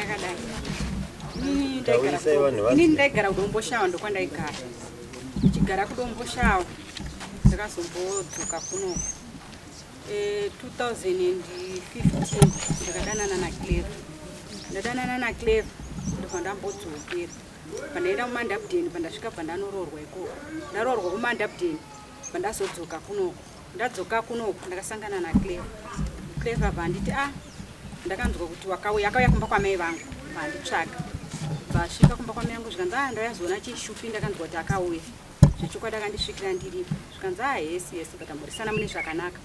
yakadai. Taurisai vanhu vanzwe. Inini ndaigara kuDomboshawa ndokwandaigara. Ndichigara kuDomboshawa ndakazombodzoka kuno. 2015 ndakadanana naClever. Ndadanana naClever ndobva ndambodzokera. Pandaenda kuMandabden pandasvika pandanoroorwa ikoko. Ndaroorwa kuMandabden pandazodzoka kunoko. Ndadzoka kunoko ndakasangana naClever. Clever bva anditi ah ndakanzwa kuti wakauya akauya kumba kwamai vangu vanditsvaga. Vasvika kumba kwamai vangu zvikanzi ah ndaizoona chishupi ndakanzwa kuti akauya. Zvechokwadi akandisvikira ndiripo. Zvikanzi ah yes yes but amborisana mune zvakanaka.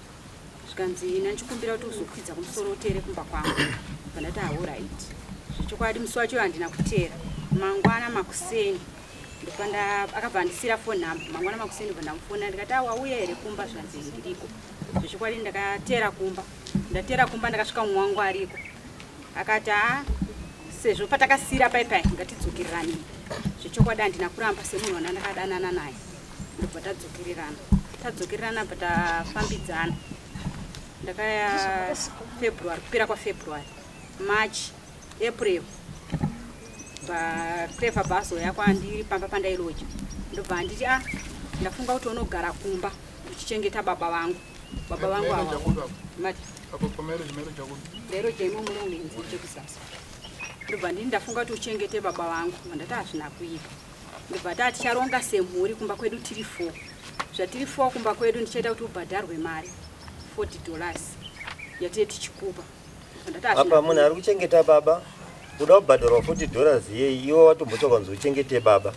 Zvikanzi ndanchikumbira kuti uzokwidza kumusoro uteere kumba kwangu. Pandati ah alright. Zvechokwadi musi wacho handina kuteera. Mangwana makuseni ndopanda akabva andisiira phone number. Mangwana makuseni ndobva ndamufonera ndikati ah wauya here kumba zvikanzi ndiriko. Zvechokwadi ndakateera kumba. Ndateera kumba ndakasvika mumwe wangu ariko. Akati ah sezvo patakasira pai pai ngatidzokererane. Zvechokwadi handina kuramba semunhu wanda ndakadanana naye. Ndobva tadzokererana. Tadzokererana bva tafambidzana. Ndakaya February, kupera kwaFebruary, March, April. Clever bvazouya kwandiri pamba pandairoja. Ndobva anditi ah ndafunga kuti unogara kumba uchichengeta baba vangu. Baba vangu ava. Mati ndairoja imomo muno chekuzasi. Ndobva ndini ndafunga kuti uchengete baba vangu. Ndati hazvina kuipa. Ndobva tati ticharonga semhuri kumba kwedu tiri 4. Zvatiri 4 kumba kwedu ndichaita kuti ubhadharwe mari $40 yatine tichikupa. Ndati hazvina Apa munhu ari kuchengeta baba kuda kubhadharwa $40 yei iwe watombotsvaka kunzi uchengete baba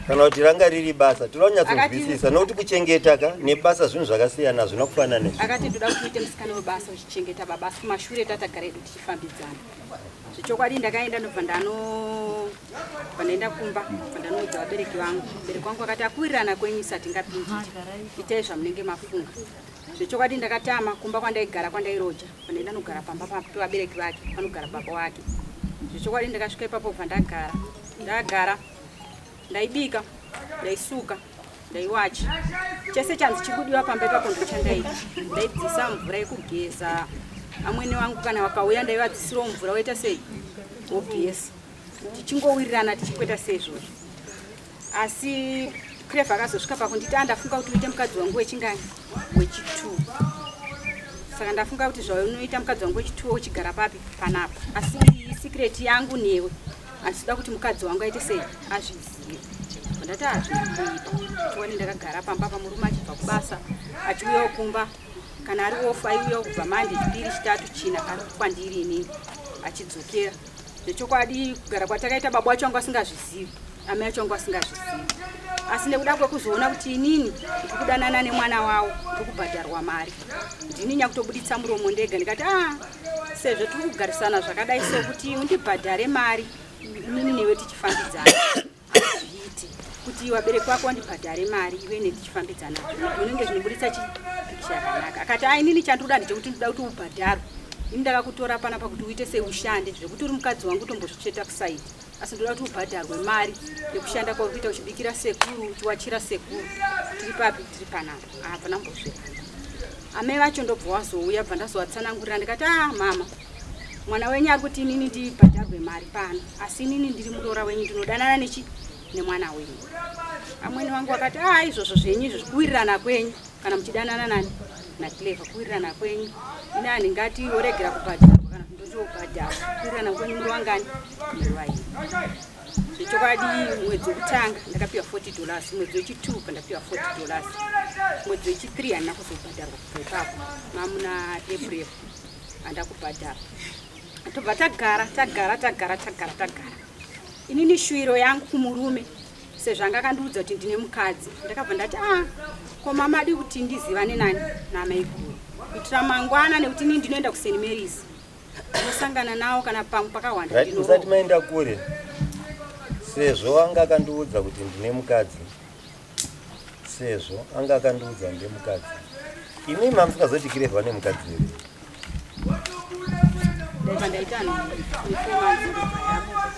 kana kuti ranga riri basa toda kunyatsonzwisisa nokuti kuchengeta ka nebasa zvinhu zvakasiyana hazvina kufanana izvi. Akati ndoda kuti uite musikana webasa uchichengeta baba asi kumashure tatagara hedu tichifambidzana. Zvechokwadi ndakaenda ndobva ndaenda kumba bva ndanoudza vabereki vangu. Vabereki vangu vakati akuwirirana kwenyu isu hatingapindiri, itai zvamunenge mafunga. Zvechokwadi ndakatama kumba kwandaigara kwandairoja pandaenda nogara pamba pevabereki vake panogara baba wake. Zvechokwadi ndakasvika ipapo bva ndagara. Ndagara ndaibika, ndaisuka, ndaiwacha. Chese chanzi chikudiwa pamba ipapo ndochandaita. Ndaidzisa mvura yekugeza. Amwene wangu kana vakauya ndaivadzisirawo mvura woita sei? Wogeza. Tichingowirirana tichingoita seizvozvo. Asi Clever akazosvika pakunditi ah ndafunga kuti uite mukadzi wangu wechingani? Wechi2. Saka ndafunga kuti zvaunoita mukadzi wangu wechi2 uchigara papi? Panapa. Asi iyi secret yangu newe. Handisida kuti mukadzi wangu aite sei? Azvizive. Ndati hazvina kuipa. Tiwane ndakagara pamba pamurume achibva kubasa achiuyawo kumba kana ari off aiuyawo kubva Monday, Chipiri, Chitatu, China ari kwandiri inini achidzokera. Zvechokwadi kugara kwatakaita baba wacho wangu asingazvizivi, amai acho wangu asingazvizivi. Asi nekuda kwekuzoona kuti inini ndiri kudanana nemwana wavo ndiri kubhadharwa mari, ndini nyakutobuditsa muromo ndega ndikati ah sezvo tiri kugarisana zvakadai so kuti undibhadhare mari inini newe tichifambidzana hazviiti kuti vabereki vako vandibhadhare mari iwe ne tichifambidzana unenge zvinobuditsa chipikicha yakanaka. Akati ah inini chandinoda ndechekuti ndinoda kuti ubhadharwe, ini ndakakutora panapa kuti uite seushande zvekuti uri mukadzi wangu tombozvitsveta kusaidi, asi ndoda kuti ubhadharwe mari yekushanda kwauri kuita uchibikira sekuru uchiwachira sekuru. Tiri papi? Tiri panapa. Hapana mbozviramba. Amai vacho ndobva wazouya bva ndazovatsanangurira ndikati ah mama mwana wenyu ari kuti inini ndibhadharwe mari pano asi inini ndiri muroora wenyu ndinodanana nechi nemwana wenyu. Amwene wangu akati ah izvozvo zvenyu izvo kuwirirana kwenyu kana muchidanana nani naClever kuwirirana kwenyu ini handingati woregera kubhadharwa kana kuti ndotobhadharwa kuwirirana kwenyu muri wangani muri vaini. Zvechokwadi mwedzi wekutanga ndakapiwa $40, mwedzi wechi2 pandapiwa $40, mwedzi wechi3 handina kuzobhadharwa kubva ipapo mamuna April handina kubhadharwa. Tobva tagara tagara tagara tagara tagara. Inini shuwiro yangu kumurume sezvo anga akandiudza kuti ndine mukadzi ndakabva ndati ah ko mama adi kuti ndizivane nani namaiguru kuitira mangwana nekuti inini ndinoenda kuSt Mary's ndosangana nawo kana pamwe pakawanda. Right, musati maenda kure sezvo anga akandiudza kuti ndine mukadzi, sezvo anga akandiudza ndine mukadzi, imi mamusingazoti Clever nemukadzi here? Ndaibva ndaita nefour months ndobva yabva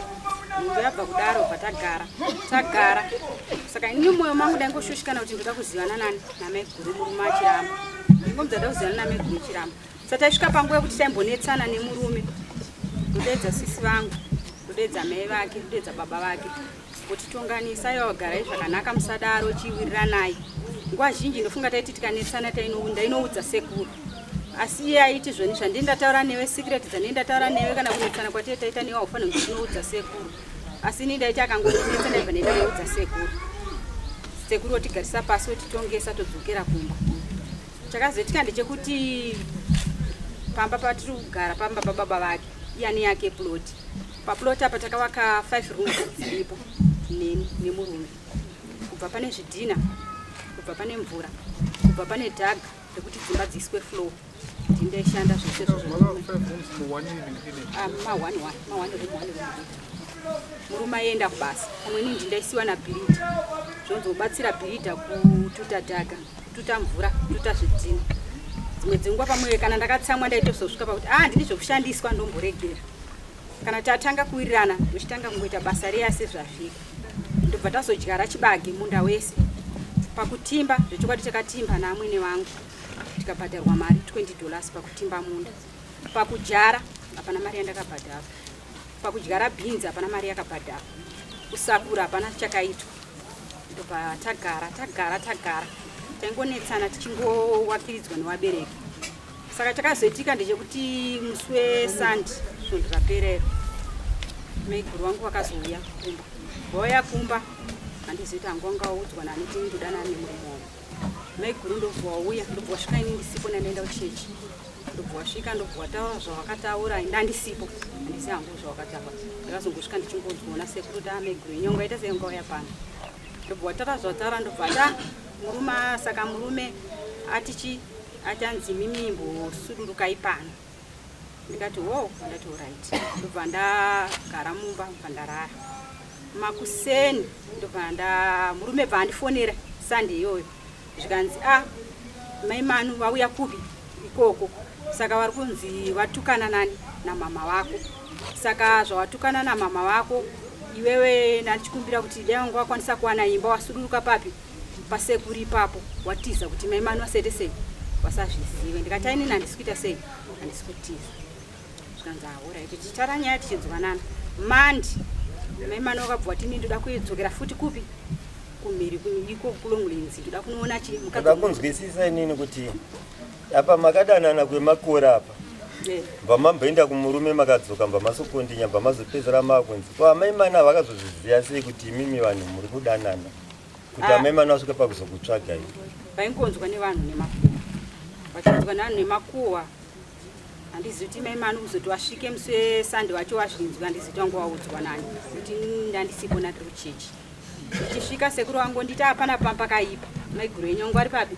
nhumbu yabva kudaro bva tagara tagara. Saka ini mwoyo mangu ndaingoshushikana kuti ndoda kuzivana nani namaiguru murume achiramba ndingomudza ndoda kuzivana namaiguru chiramba. Saka taisvika panguva yekuti taimbonetsana nemurume ndodaidza sisi vangu. Ndodeedza mai vake, ndodeedza baba vake. Votitonganisa, aiwa garai zvakanaka musadaro, chiwiriranai. Nguva zhinji ndofunga taiti tikanetsana ndainoudza sekuru. Asi iye aiti zvoni zvandini ndataura newe secret dzandini ndataura newe kana kunetsana kwatee taita newe haufaniri kuti unoudza sekuru. Asi ini ndaiti akangondinetsa ndaibva ndaenda noudza sekuru. Sekuru votigarisa pasi votitongesa todzokera kumba. Chakazoitika ndechekuti pamba patiri kugara pamba pababa vake iye ane yake plot. Paplot apa takavaka 5 rooms dziripo neni nemurume. Kubva pane zvidhina, kubva pane mvura, kubva pane dhaga rekuti dzimba dziiswe floor. Ndini ndaishanda zvese izvozvo. Ah, ma one one, ma one room, one room. Murume aienda kubasa, pamwe ini ndini ndaisiwa nabhiridha. Zvonzi wobatsira bhiridha kututa dhaga. Kututa mvura, kututa zvidhina. Dzimwe dzenguva pamwe kana ndakatsamwa ndaitozosvika pakuti ah ndini zvekushandiswa ndomboregera. Kana tatanga kuwirirana ndochitanga kungoita basa riya sezvazviri. Ndobva tazodyara chibage munda wese. Pakutimba zvechokwadi takatimba naamwene vangu tikabhadharwa mari 20 dollars pakutimba munda. Pakudyara hapana mari yandakabhadhara. Pakudyara bhinzi hapana mari yakabhadharwa. Kusakura hapana chakaitwa. Ndobva tagara tagara tagara taingonetsana tichingowakiridzwa nevabereki. Saka chakazoitika ndechekuti musi weSunday svondo rapera iro maiguru vangu vakazouya kumba. Vauya kumba handizivi kuti hangu wanga waudzwa nani kuti ndodanana nemurume wangu. Maiguru ndobva wauya ndobva wasvika ini ndisipo ndandaenda kuchechi. Ndobva wasvika ndobva wataura zvawakataura ndandisipo handizivi hangu zvawakataura. Ndakazongosvika ndichingonzwa sekuru kuti ah maiguru yenyu ungaita sei ungauya pano. Ndobva wataura zvawataura ndobva ta murume saka murume ati chi achanzi mimi imbosudurukai pano. Ndikati wo ndati alright. Ndobva ndagara mumba ndobva ndarara. Makuseni ndobva nda murume bva andifonera Sunday iyoyo zvikanzi ah mai Manu vauya kupi ikoko saka vari kunzi vatukana nani namama vako saka zvawatukana namama vako iwewe ndachikumbira kuti dai wanga wakwanisa kuwana imba wasuduruka papi pasekuru ipapo watiza kuti mai Manu vasaite sei vasazvizive. Ndikati ainini handisi kuita sei handisi kutiza. Zvikanzi alright tichitara nyaya tichinzwanana. Mandi mai Manu vakabva vati ini ndoda kudzokera futi kupi kumhiri iko kuLonglands ndoda kunoona chi mukadzi. Ndoda kunzwisisa inini kuti apa makadanana kwemakore apa bva mamboenda kumurume makadzoka bva masokondinya bva mazopedzera makunzi ko amai Manu vakazozviziva sei kuti imimi vanhu muri kudanana kuti amai Manu vasvike pakuzokutsvagai? Vaingonzwa nevanhu nemakuhwa, vachinzwa nevanhu nemakuhwa. Handizivi kuti mai Manu kuzoti wasvike musi weSunday wacho wazvinzwa, handizivi kuti wanga waudzwa nani kuti ndandisipo ndandiri kuchechi. Ndichisvika sekuru vangu nditi hapana pamba pakaipa, maiguru enyu wangu ari papi?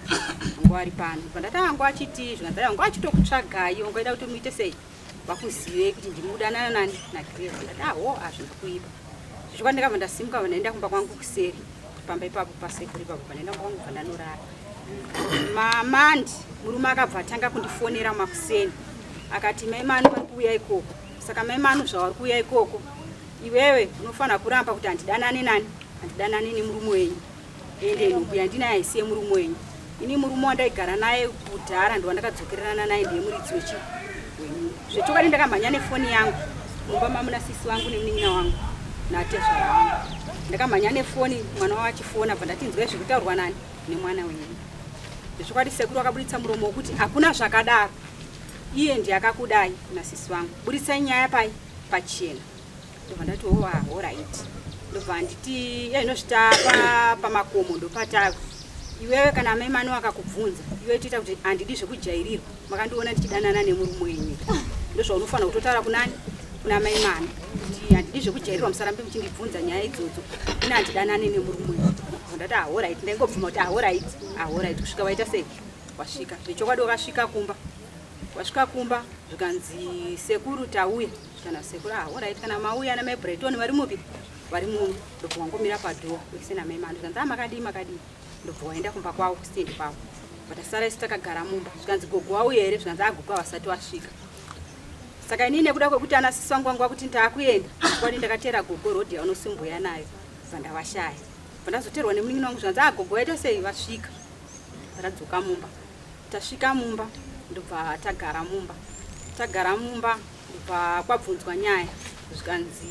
Wangu ari pano. Ndati wangu achiti zvikanzi wangu achitokutsvagai, wangu aida kuti muite sei vakuzivei kuti ndimudanana nani naGrave. Ndati aho hazvina kuipa. Zvichikwa ndakabva ndasimuka ndaenda kumba kwangu kuseri pamba ipapo pasekuru ipapo pandaenda kumba kwangu bva ndanorara. Mamandi murume akabva atanga kundifonera makuseni akati mai Manu vari kuuya ikoko. Saka mai Manu zvavari kuuya ikoko iwewe unofanira kuramba kuti handidanane nani handidanane nemurume wenyu ende nhumbu yandinayo haisi yemurume wenyu. Ini murume wandaigara naye kudhara ndowandakadzokererana naye ndiye muridzi wechi wenyu. Zvechokwadi ndakamhanya nefoni yangu mumba mamuna sisi vangu nemunin'ina wangu natezvara vangu. Ndakamhanya nefoni mwana wavo achifona bva ndati nzwai zvekutaurwa nani nemwana wenyu. Zvechokwadi sekuru vakaburitsa muromo wekuti hakuna zvakadaro iye ndiye akakudai nasisi vangu buritsai nyaya pai pachena. Ndobva ndati oh, ah, alright. Ndobva nditi inozvita pamakomo ndopatava iwewe kana amai Manu akakubvunza iwe toita kuti handidi zvekujairirwa makandiona ndichidanana nemurume wenyu ndozvaunofanira kutotaura kunani kuna mai Manu kuti handidi zvekujairirwa musarambe muchindibvunza nyaya idzodzo ini handidanane nemurume wenyu. Ndati ah, alright. Ndaingobvuma kuti ah, alright, ah, alright kusvika waita sei wasvika. Zvechokwadi wakasvika kumba wasvika kumba zvikanzi sekuru tauya. Kana sekuru ah, alright kana mauya ana mai Brighton vari mupi vari muno. Ndobva wangomira padhoo wese namai Manu zvikanzi ah, makadii makadii. Ndobva waenda kumba kwavo kustendi kwavo. Vatasara isu takagara mumba zvikanzi gogo wauya here zvikanzi ah, gogo havasati wasvika. Saka inini nekuda kwekuti ana sisi vangu vangu vakuti ndaakuenda chokwadi ndakateera gogo road yaunosimboya nayo bva ndavashaya. Bva ndazoteerwa nemunin'ina wangu zvikanzi ah, gogo vaita sei vasvika. Tadzoka mumba tasvika mumba ndobva tagara mumba tagara mumba ndobva kwabvunzwa nyaya. Zvikanzi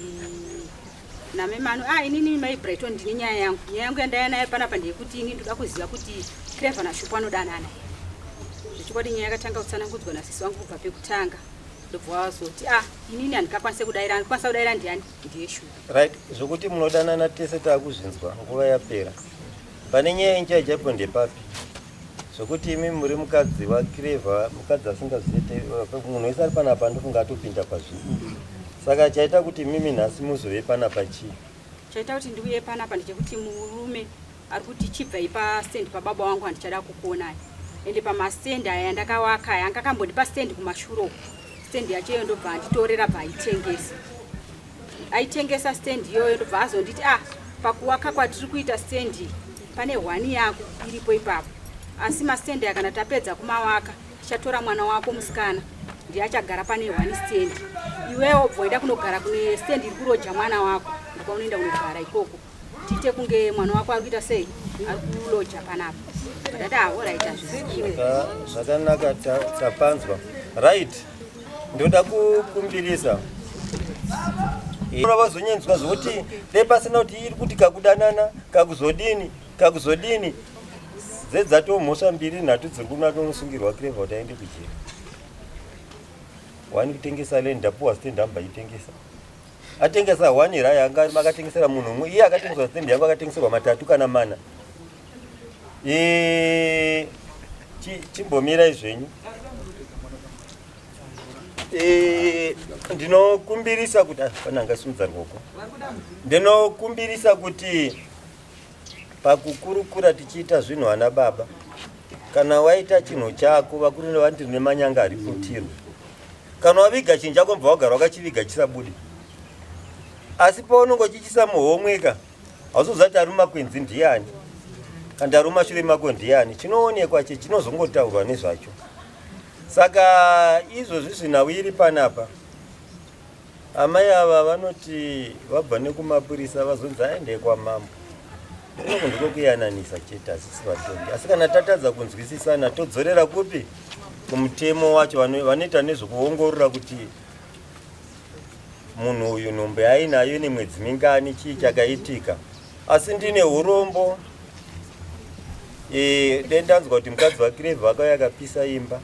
namemano, ah, inini mai Brighton ndine nyaya yangu. Nyaya yangu yandaya nayo panapa ndeyekuti ini ndoda kuziva kuti Clever naShupo anodanana here. Zvechokwadi nyaya yakatanga kutsanangudzwa nasisi wangu kubva pekutanga. Ndobva wazoti, ah, inini handikakwanise kudaira, andikwanisa kudaira ndiani? Ndiye Shupo. Right, zvokuti munodanana tese taakuzvinzwa, nguva yapera. Pane nyaya yenyu chaichaipo ndepapi? Zvokuti imi muri mukadzi waClever, mukadzi asingaziite, munhu wese ari panapa ndofunga atopinda pazviri. Saka chaita kuti mimi nhasi muzove panapa chii? Chaita kuti ndiuye panapa ndechekuti murume ari kuti chibvai pastand pababa wangu, handichada kukuonai. Ende pamastand aya ndakawaka aya, anga akambondipa stand kumashure uko. Stand yacho iyo ndobva anditorera, bva aitengesa. Aitengesa stand iyoyo, ndobva azonditi, ah, pakuwaka kwatiri kuita stand pane hwani yako iripo ipapo, asi mastand aya kana tapedza kumawaka tichatora mwana wako musikana, ndiye achagara pane hwani stand, iwewo bvoenda kunogara kune stand iri kuroja mwana wako, ndokaunoenda kunogara ikoko, tiite kunge mwana wako ari kuita sei, ari kuloja panapa. Ndati, alright, hazvisikiwe. Zvakanaka, tapanzwa. Right, ndoda kukumbirisa vazonyenzwa zvokuti dai pasina kuti iri kuti kakudanana kakuzodini kakuzodini, dzedzatomhosva mbiri nhatu dziri kunatonosungirwa Clever kuti aende kujeri. Wani kutengesa land, ndapuwa stand, amba itengesa, atengesa one rai, anga akatengesera munhu umwe, iye akatengeswa stand yangu akatengeserwa matatu kana mana. Chimbomirai zvenyu. Ndinokumbirisa kuti, ah, pana angasimudza ruoko. Ndinokumbirisa kuti pakukurukura tichiita zvinhu, ana baba, kana waita chinhu chako, vakuru vanti nemanyanga hariputirwe. Kana waviga chinhu chako, mbva wagara wakachiviga chisabude, asi paunonge uchichisa muhomweka, hauzoziva kuti ari mumakwenzi ndiani, kana ari mumashure mako ndiani. Chinoonekwa che chinozongotaurwa nezvacho. Saka izvozvi zvinhau iri panapa, amai ava vanoti vabva nekumapurisa, vazonzi aende kwamambo. Kunoko ndiko kuyananisa chete, asisi vatongi. Asi kana tatadza kunzwisisana, todzorera kupi? Kumutemo wacho, vanoita nezvekuongorora kuti munhu uyu nhumbu yaainayo nemwedzi mingani, chii chakaitika. Asi ndine urombo, dai ndanzwa kuti mukadzi waClever akauya akapisa imba.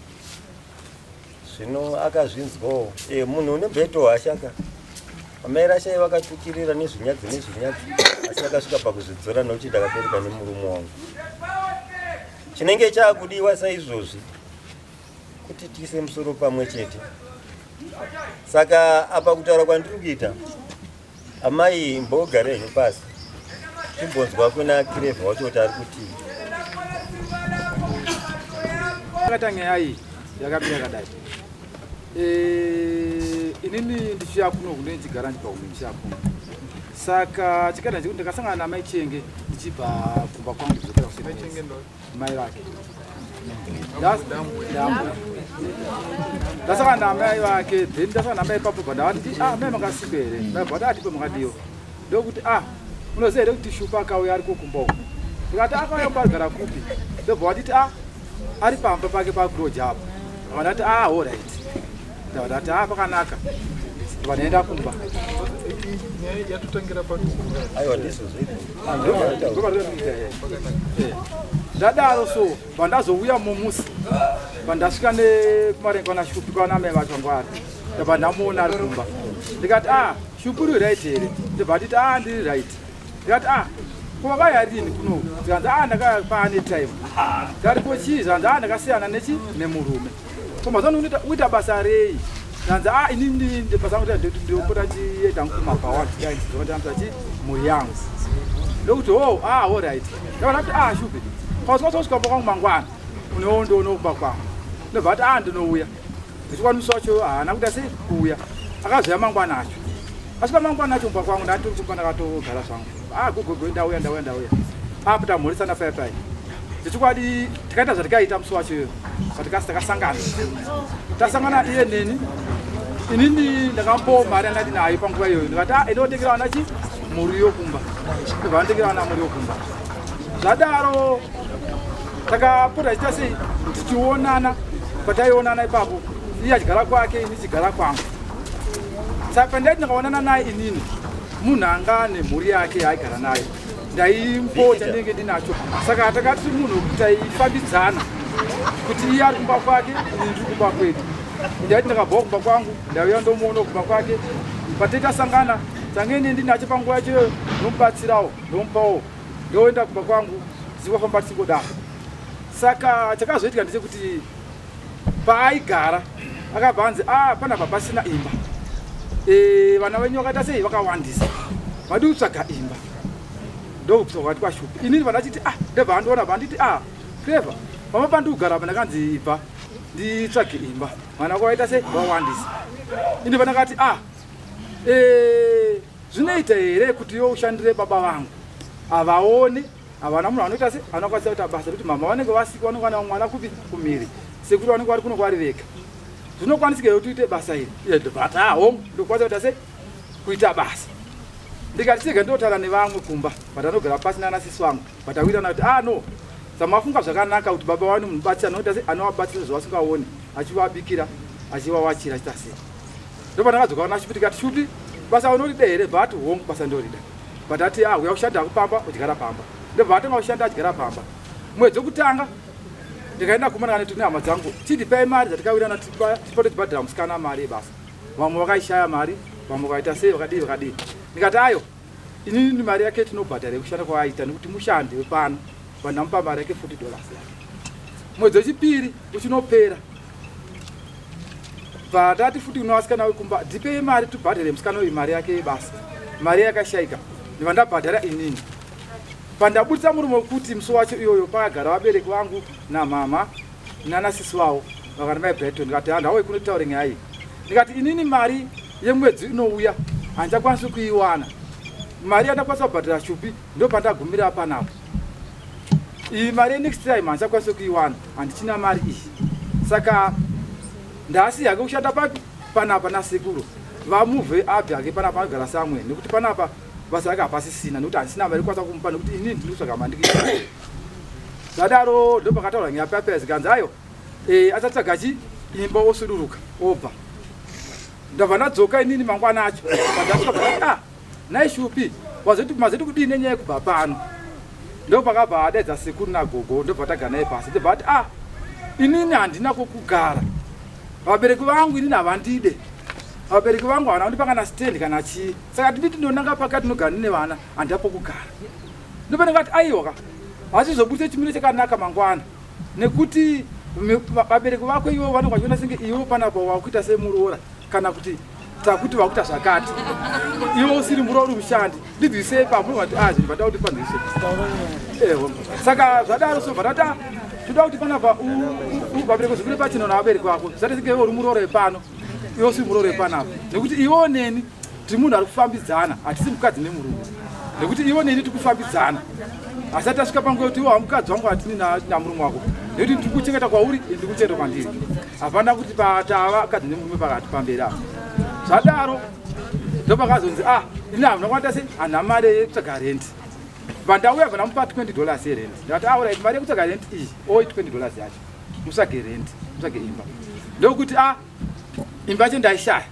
Zvino akazvinzwawo, munhu une bheto hashaka. Amai Rashai vakatukirira nezvinyadzi nezvinyadzi, asi akasvika pakuzvidzora nokuti ndakabereka nemurume wangu. Chinenge chaakudiwa saizvozvi kuti tiise musoro pamwe chete. Saka apa kutaura kwandiri kuita, amai, mbogare henyu pasi, timbonzwa kuna Clever wacho kuti ari kutii. Akatanga nyaya iyi yakamira yakadai. Inini ndichiya kuno kune ndichigara ndichibva kumwe ndichiya kuno, saka chikada ndechekuti ndakasangana namai Chenge ndichibva kumba kwangu ndichidzokera kuSt. Mai vake Ndambo. Ndasangana namai vake, then ndasangana namai ipapo, bva ndavati, ah, mai, makasikwa here? Mai bva atipe makadiwa. Ndokuti, ah, unoziva here kuti Shupa akauya ari kukumba uku? Ndikati, akauya kumba, agara kupi? Ndobva watiti, ah, ari pamba pake pakuroja apo. Ndabva ndati, ah, alright. Ndabva ndati, ah, pakanaka. Ndabva ndaenda kumba. Nyaya yatotangira papi? Aiwa, ndizvo zvedu. Ndadaro so pandazouya mumusi, pandasvika nekumarenga kwana Shupi, kwana mai vacho ngwari, ndabva ndamuona ari kumba. Ndikati, ah, Shupi, uri right here? Ndobva atiti, ah, ndiri right. Ndikati, ah, ko wakauya rini kunoku? Ndikanzi, ah, ndakauya paane time. Ndikati, ko chii? Zvanzi, ah, ndakasiyana nechi nemurume. Ko mazano uita basa rei? Ndanzi, ah, inini basa rangu ndinopota ndichienda kumabhawa, ndichiita chi mhuri yangu. Ndokuti, oh, ah, alright. Ndabva ndati, ah, Shupi, pausika kumba kwangu mangwana, unewo ndoonokumba kwangu. Ndobva ati, ah, ndinouya. Ndichikwanisa wacho haana kuita sei kuuya. Akazouya mangwana acho. Asvika mangwana acho kumba kwangu, ndati kumba ndakatogara zvangu. Ah, gogogo, ndauya, ndauya, ndauya. Apo tamhoresana pai pai. Zvechokwadi tikaita zvatikaita musi wacho iyoyo, zvatikasi takasangana. Tasangana iye neni, inini ndakamupawo mari yandati nayo panguva iyoyo. Ndikati, ah, enda vana chi muriwo kumba. Ndobva vandengera vana muriwo kumba. Zvadaro takapota tichiita sei, tichionana. Pataionana ipapo, iye achigara kwake, ini chigara kwangu. Saka pandaiti ndakaonana naye inini, munhu anga ane mhuri yake yaaigara nayo, ndaimupawo chandinenge ndinacho. Saka takati munhu taifambidzana kuti iye ari kumba kwake, ini ndiri kumba kwedu. Ndaiti ndakabvawo kumba kwangu, ndauya ndomuona kumba kwake, pataitasangana tange ini ndinacho panguva yacho iyoyo, ndomubatsirawo, ndomupawo, ndoenda kumba kwangu, tichingofamba tichingodaro. Saka chakazoitika ndechekuti paaigara akabva anzi ah, panapa pasina imba, vana venyu vakaita sei, vakawandisa, vadi kutsvaga imba. Ndokubvisa kwakati kwashupi. Inini vandachiti ah, ndobva andiona vanditi ah, Clever, pamba pandikugara apa ndakanzi ibva nditsvage imba, vana vako vaita sei, vawandisa. Ini vandakati ah, zvinoita here kuti iwe ushandire baba vangu, havaoni, havana munhu anoita se anokwanisa kuita basa, nekuti mama vanenge vasiki, vanenge vana mwana kupi kumhiri, sekuru vanenge vari kuno kwavari vega. Zvinokwanisika here kuti uite basa iri? Iye ndobva ati ah, hongu, ndokwanisa kuita se kuita basa. Ndikati chega ndotaura nevamwe kumba, but anogara pasi nana sisi vangu, but awirirana kuti ah no, samafunga zvakanaka kuti baba vane mubatsira anoita se anovabatsira zvavasingaoni, achivabikira, achivawachira, achiita sei. Ndopandakadzoka kuna Shupi, tikati Shupi, basa unorida here? Bva ati hongu, basa ndorida. But ati ah, uya kushanda pamba, udyara pamba. Ndobva atanga kushanda adyara pamba. Mwedzi wekutanga ndikaenda kumana kana tine hama dzangu, tindipai mari dzatikawirana tipote tibhadhara musikana mari yebasa. Vamwe vakaishaya mari, vamwe vakaita sei, vakadii vakadii. Ndikati ayo, inini mari yake tinobhadhara yekushanda kwaaita nekuti mushandi wepano, vanhu vamupa mari yake $40 yake. Mwedzi wechipiri uchinopera, bva tati futi kuno vasikana vekumba, ndipei mari tibhadhare musikana uyu mari yake yebasa. Mari yakashaika, ndibva ndabhadhara inini. Pandabudisa murume wekuti musi wacho iyoyo pakagara vabereki vangu namama nanasisi vavo vakati mai Brighton, ndikati handauye kuno titaure nyaya iyi. Ndikati inini mari yemwedzi inouya handichakwanisi kuiwana, mari yandakwanisa kubhadhara Shupi ndopandagumira panapo. Iyi mari yenext time handichakwanisi kuiwana, handichina mari iyi. Saka ndasiya hake kushanda papi panapa nasekuru, vamuvhe abve hake panapa anogara samwe, nekuti panapa basa rake hapasisina, nekuti handisina mari kwanisa kumupa, nekuti inini ndiri kutsvaga mari ndikuita. Zvadaro ndopakataura nyaya paya, zikanzi ayo achatsvaga chi imba osuduruka obva. Ndabva ndadzoka inini mangwana acho, pandasvika pakati ah, nai Shupi, mazoti kudii nenyaya yekubva pano? Ndopakabva adaidza sekuru nagogo, ndobva tagara naye pasi. Ndobva ati ah, inini handina kwokugara, vabereki vangu inini havandide, vabereki vangu havana kundipa kana stand kana chii, saka tinditi ndonanga pakati ndinogara ndine vana, handina pokugara. Ndobva ndingati aiwa ka, hazvizobudise chimiro chakanaka mangwana, nekuti vabereki vako ivo vanenge vachiona senge iwe panapa wakuita semuroora, kana kuti takuti vakuita zvakati, iwe usiri muroora uri mushandi. Ndibvisei papo vati ah, zvinhu vada kuti panzwise. Eho, saka zvadaro so bva tati toda kuti panapa vabereki zvibure pachena navabereki vako, zvisati senge iwe uri muroora wepano, iwe usiri muroora wepanapa, nekuti iwewo neni tiri munhu ari kufambidzana, hatisi mukadzi nemurume, nekuti iwe neni tiri kufambidzana, asati tasvika panguva yekuti iwe hamukadzi wangu hatini namurume wako, nekuti ndiri kuchengeta kwauri, ndiri kuchengeta kwandiri, hapana kuti patava kadzi nemurume pakati pamberi apo. Zvadaro ndopakazonzi ah, ini hamuna kuita sei, handina mari yekutsvaga rent. Vandauya vandamupa $20 yerent. Ndakati ah, alright, mari yekutsvaga rent iyi oi $20 yacho, mutsvage rent, mutsvage imba. Ndokuti ah, imba yacho ndaishaya,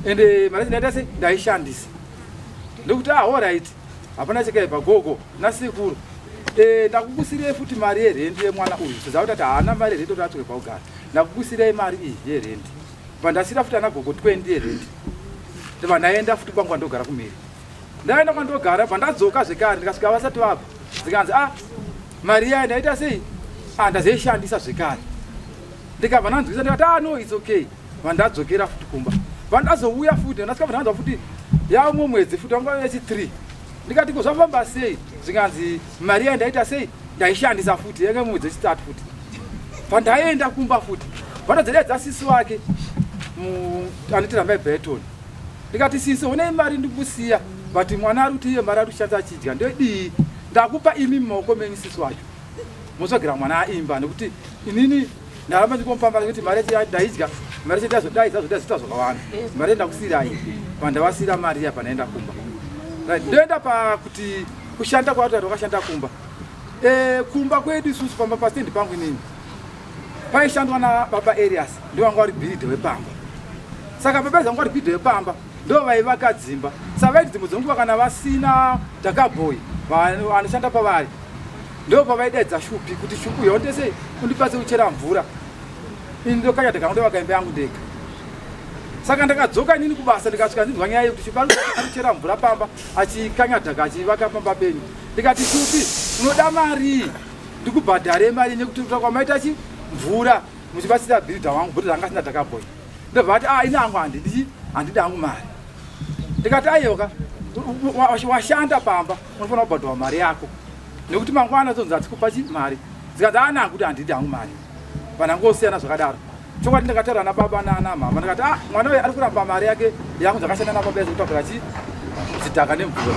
ende mari yacho ndaita sei, ndaishandisa. Ndokuti ah, alright, hapana chakaipa gogo nasekuru, ndakukusirei futi mari yerent yemwana uyu, sezva kuti haana mari yerent kuti atsvake pakugara, ndakukusirei mari iyi yerent. Vandasira futi ana gogo 20 yerent. Ndobva ndaenda futi kwangu kwandogara kumhiri. Ndaenda kwandogara, bva ndadzoka zvekare, ndikasvika vasati vabva, zikanzi ah, mari iya ndaita sei, ah, ndazoishandisa zvekare. Ndikabva ndanzwisa, ndikati ah no, it's okay. Vandadzokera futi kumba, vandazouya futi, ndasvika ndanzwa futi yaumwe mwedzi futi wanga wechi 3. Ndikati ko zvafamba sei? Zvikanzi mari iya ndaita sei, ndaishandisa futi, yanga mwedzi wechitatu futi. Pandaenda kumba futi vandadzedaidza sisi wake anoti mai Brighton. Ndikati sisi, honai mari ndikusiya, but mwana ari kuti iye mari ari kushandisa achidya ndodii? Ndakupa imi mumaoko menyu sisi wacho, motsvagira mwana aimba, nekuti inini ndaramba ndikomupa mari, kuti mari yacho ndaidya, mari yacho ndazodai zazodai zita zvakawanda, mari yacho ndakusiyirai. Pandavasiyira mari iya pandaenda kumba, right, ndoenda pakuti kushanda kwacho wakashanda kumba. Kumba kwedu isusu pamba pastendi pangu inini paishandwa nababa Elias, ndiwo wanga uri bhiridha wepamba. Saka baba Elias wanga uri bhiridha wepamba. Ndo vaivaka dzimba. Saka vaiti dzimwe dzenguva kana vasina dhakabhoyi vanoshanda pavari ndo pavaidaidza Shupi kuti Shupi uya undese undibatse kuchera mvura. Ini ndokanya dhaka ndovaka imba yangu ndega. Saka ndakadzoka inini kubasa ndikasvika ndinzwa nyaya yekuti Shupi anochera mvura pamba achikanya dhaka achivaka pamba penyu. Ndikati Shupi unoda marii ndikubhadhare mari nekuti kwamaita chi mvura muchibatsira bhiridha wangu bhuti ranga asina dhakabhoyi. Ndobva ati ah ini hangu handidi handidi hangu mari. Ndikati aiwa washanda pamba unofanira kubhadharwa mari yako nekuti mangwana tonzi hatikupa chi mari. Zvikanzi ana hangu kuti handidi hangu mari. Vanhu angosiyana zvakadaro. Chokwadi ndakataura nababa nana mama ndikati ah mwana uyu ari kuramba mari yake yangu dzakashanda nababa yacho kutakura chi zvidhaka nemvura.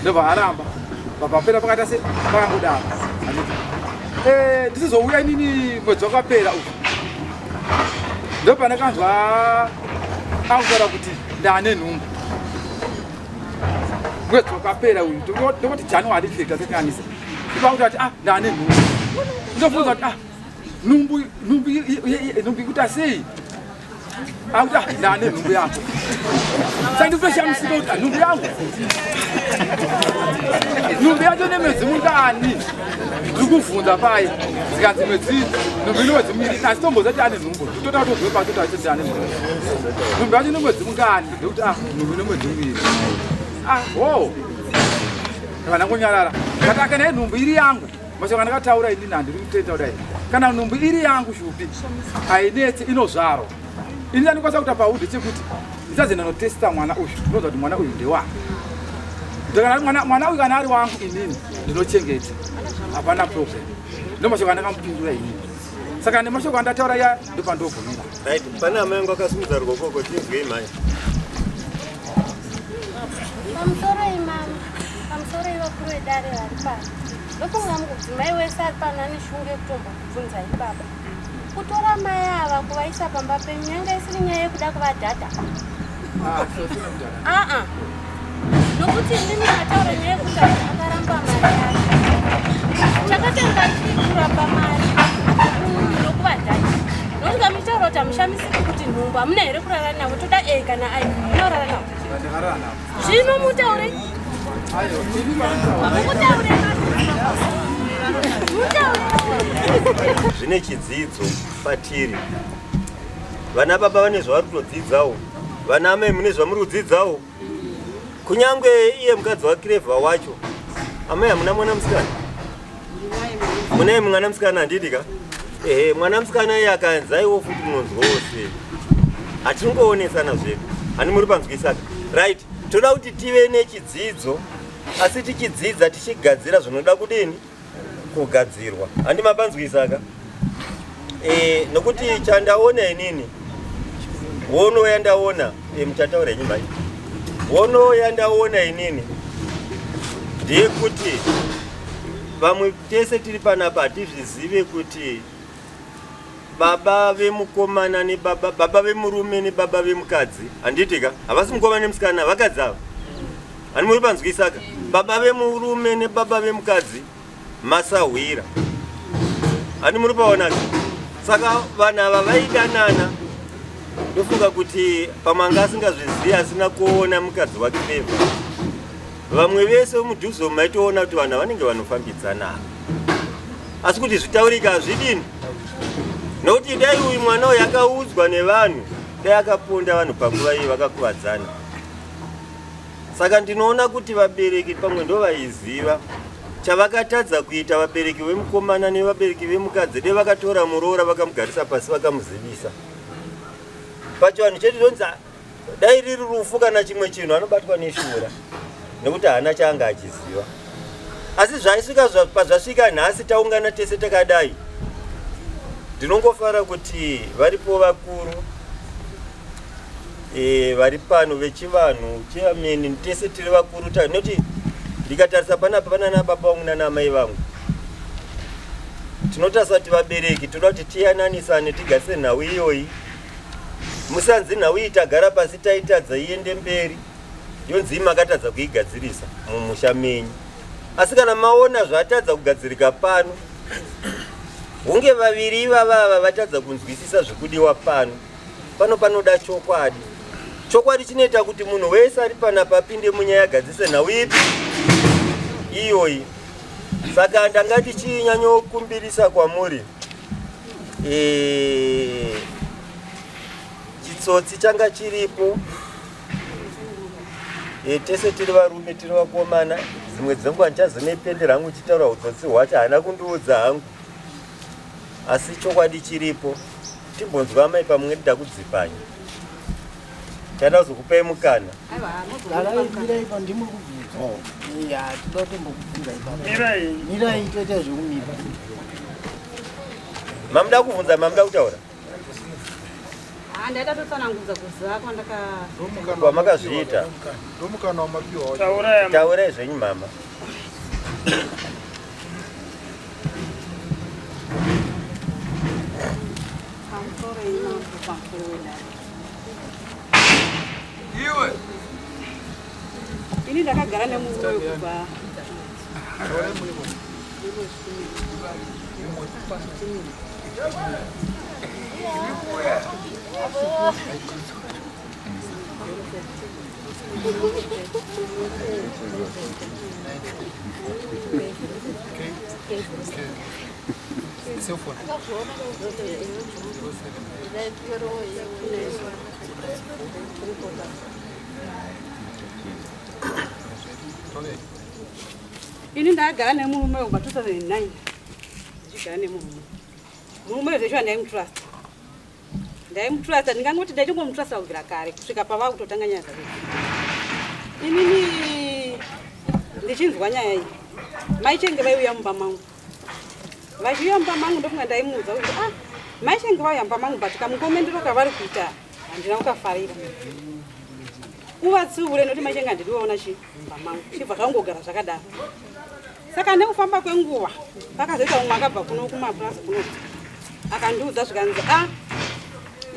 Ndobva aramba. Baba pera pakaita se pakangodaro. Handiti. Eh ndisizouya inini mwedzi wakapera uyu. Ndopandakanzwa akutaura kuti ndane nhumbu. Mwedzi wakapera uyu ndokuti January tikakanganisa. Ndopakuti ati ah ndane nhumbu. Ndobvunza kuti ah nhumbu nhumbu nhumbu ikuita sei? Akuti ah ndane nhumbu yako. Saka ndikutoshamisika kuti ah, nhumbu yangu. Nhumbu yacho nemwedzi mungani? Ndiri kuvhunza paye. Zikanzi mwedzi nhumbu ine mwedzi miviri. Asi tomboziva kuti ane nhumbu. Totoda kutobve pacho kuti ane nhumbu. Nhumbu yacho ine mwedzi mungani? Ndikuti ah nhumbu ine mwedzi miviri. Ah ho. Ndakanga ndangonyarara. Ndati kana nhumbu iri yangu. Mashoko andakataura inini handiri kutenda kudai. Kana nhumbu iri yangu Shupi hainetsi inozvarwa. Ini chandikwanisa kuita paudhi chekuti ndichazoenda notesta mwana uyu. Ndinoziva kuti mwana uyu ndewangu. Ndakana mwana mwana uyu kana ari wangu inini ndinochengeta. Hapana problem. Ndo mashoko andakamupindura inini. Saka nemashoko andataura ya ndopandogumira. Right, pane amai vangu akasimudza ruoko tinzwei mhai. Pamusoro imama, pamusoro ivakuru vedare vari pano. Ndofunga mudzimai wese ari pano ane shungu yekutombokubvunzai baba. Kutora mai ava kuvaisa pamba penyu yanga isiri nyaya yekuda kuvadhadha. Aa, nokuti imimi mataura nyaya yekuti akaramba mari yake. Chakatanga chii kuramba mari nokuvadhadha? Nokuti kamitaura kuti hamushamisiki kuti nhumbu hamuna here kurara navo toda e kana ai munorara navo. Zvino mutaure. Mutaure. Mutaure. Zvine chidzidzo patiri. Vana baba vane zvavari kutodzidzawo. Vana amai mune zvamuri kudzidzawo. Kunyangwe iye mukadzi waKirevha wacho. Amai hamuna mwana musikana? Munaye mwana musikana handidi ka? Ehe, mwana musikana iye akanzaiwo futi munonzwawo sei? Hatingoonesana zvedu. Hani muri panzwisaka. Right, toda kuti tive nechidzidzo asi tichidzidza tichigadzira zvinoda kudini? Kugadzirwa. Handi mapanzwisaka? Eh, nokuti chandaona inini hono yandaona eh, muchataura henyu mhai. Hono yandaona inini ndeyekuti vamwe tese tiri panapa hatizvizive kuti baba vemukomana nebaba baba vemurume nebaba vemukadzi handiti ka havasi mukomana nemusikana vakadzi ava hani muri panzwisaka baba vemurume nebaba vemukadzi masahwira hani muri paonaka saka vanhu ava vaidanana ndofunga kuti pamwe anga asingazvizivi asina kuona mukadzi wake beva vamwe vese vemudhuze umu maitoona kuti vanhu vanenge vanofambidzana asi kuti zvitaurika hazvidini nokuti dai uyu mwana uyu akaudzwa nevanhu dai akaponda vanhu panguva iyi vakakuvadzana saka ndinoona kuti vabereki pamwe ndovaiziva chavakatadza kuita vabereki vemukomana nevabereki vemukadzi dai vakatora muroora vakamugarisa pasi vakamuzivisa pachivanhu chedu tonzi dai riri rufu kana chimwe chinhu anobatwa neshura nekuti haana chaanga achiziva asi zvaisvika pazvasvika nhasi taungana tese takadai ndinongofara kuti varipo vakuru e, vari pano vechivanhu chairman tese tiri vakuru noti ndikatarisa panapa panana baba vangu nana amai vangu tinotarisa kuti vabereki toda kuti tiyananisane tigarise nhau iyoyi musanzi nhau iyi tagara pasi taitadza iende mberi yonzi makatadza kuigadzirisa mumusha menyu asi kana maona zvatadza kugadzirika pano hunge vaviri ivava ava vatadza kunzwisisa zvikudiwa pano pano panoda chokwadi. Chokwadi chinoita kuti munhu wese ari panapa apinde munyaya agadzise nhau ipi iyoyi. Saka ndanga ndichinyanyokumbirisa kwamuri e, chitsotsi changa chiripo e, tese tiri varume tiri vakomana dzimwe dzenguva ndichazonepende rangu chitaura utsotsi hwacho haana kundiudza hangu asi chokwadi chiripo timbonzwa amai pamwe ndida kudzipanya chada kuzokupai mukana mirai pandimuri kubvunza oh. ya tinoda kutombokubvunza ipapo mirai toita zvekumira mamuda kubvunza mamuda kutaura Ah, ndaida totsanangudza kuziva kwandaka kwamakazviita ndomukana wamapiwa taurai zvenyu mama Pamusoro imambo pamusoro wedare. Iwe. Ini ndakagara nemurume wekubva Ini ndakagara nemurume kubva 2009 ndichigara nemurume. Murume uyu zveshuwa ndaimutrust. Ndaimutrust ndingangoti ndaitongomutrust kubvira kare kusvika pava kutotanga nyaya dzake. Inini ndichinzwa nyaya iyi mai Chenge vaiuya mumba mangu. Vachiuya mumba mangu ndofunga ndaimuudza kuti ah mai Chenge vauya mumba mangu but kamukomendero kavari kuita handina kukafarira. Uvatsiure nekuti mai Chenge handidi kuvaona chi mumba mangu. Chibva zvangogara zvakadaro. Saka nekufamba kwenguva pakazoita umwe akabva kuno kumapurazi kuno akandiudza zvikanzi a ah,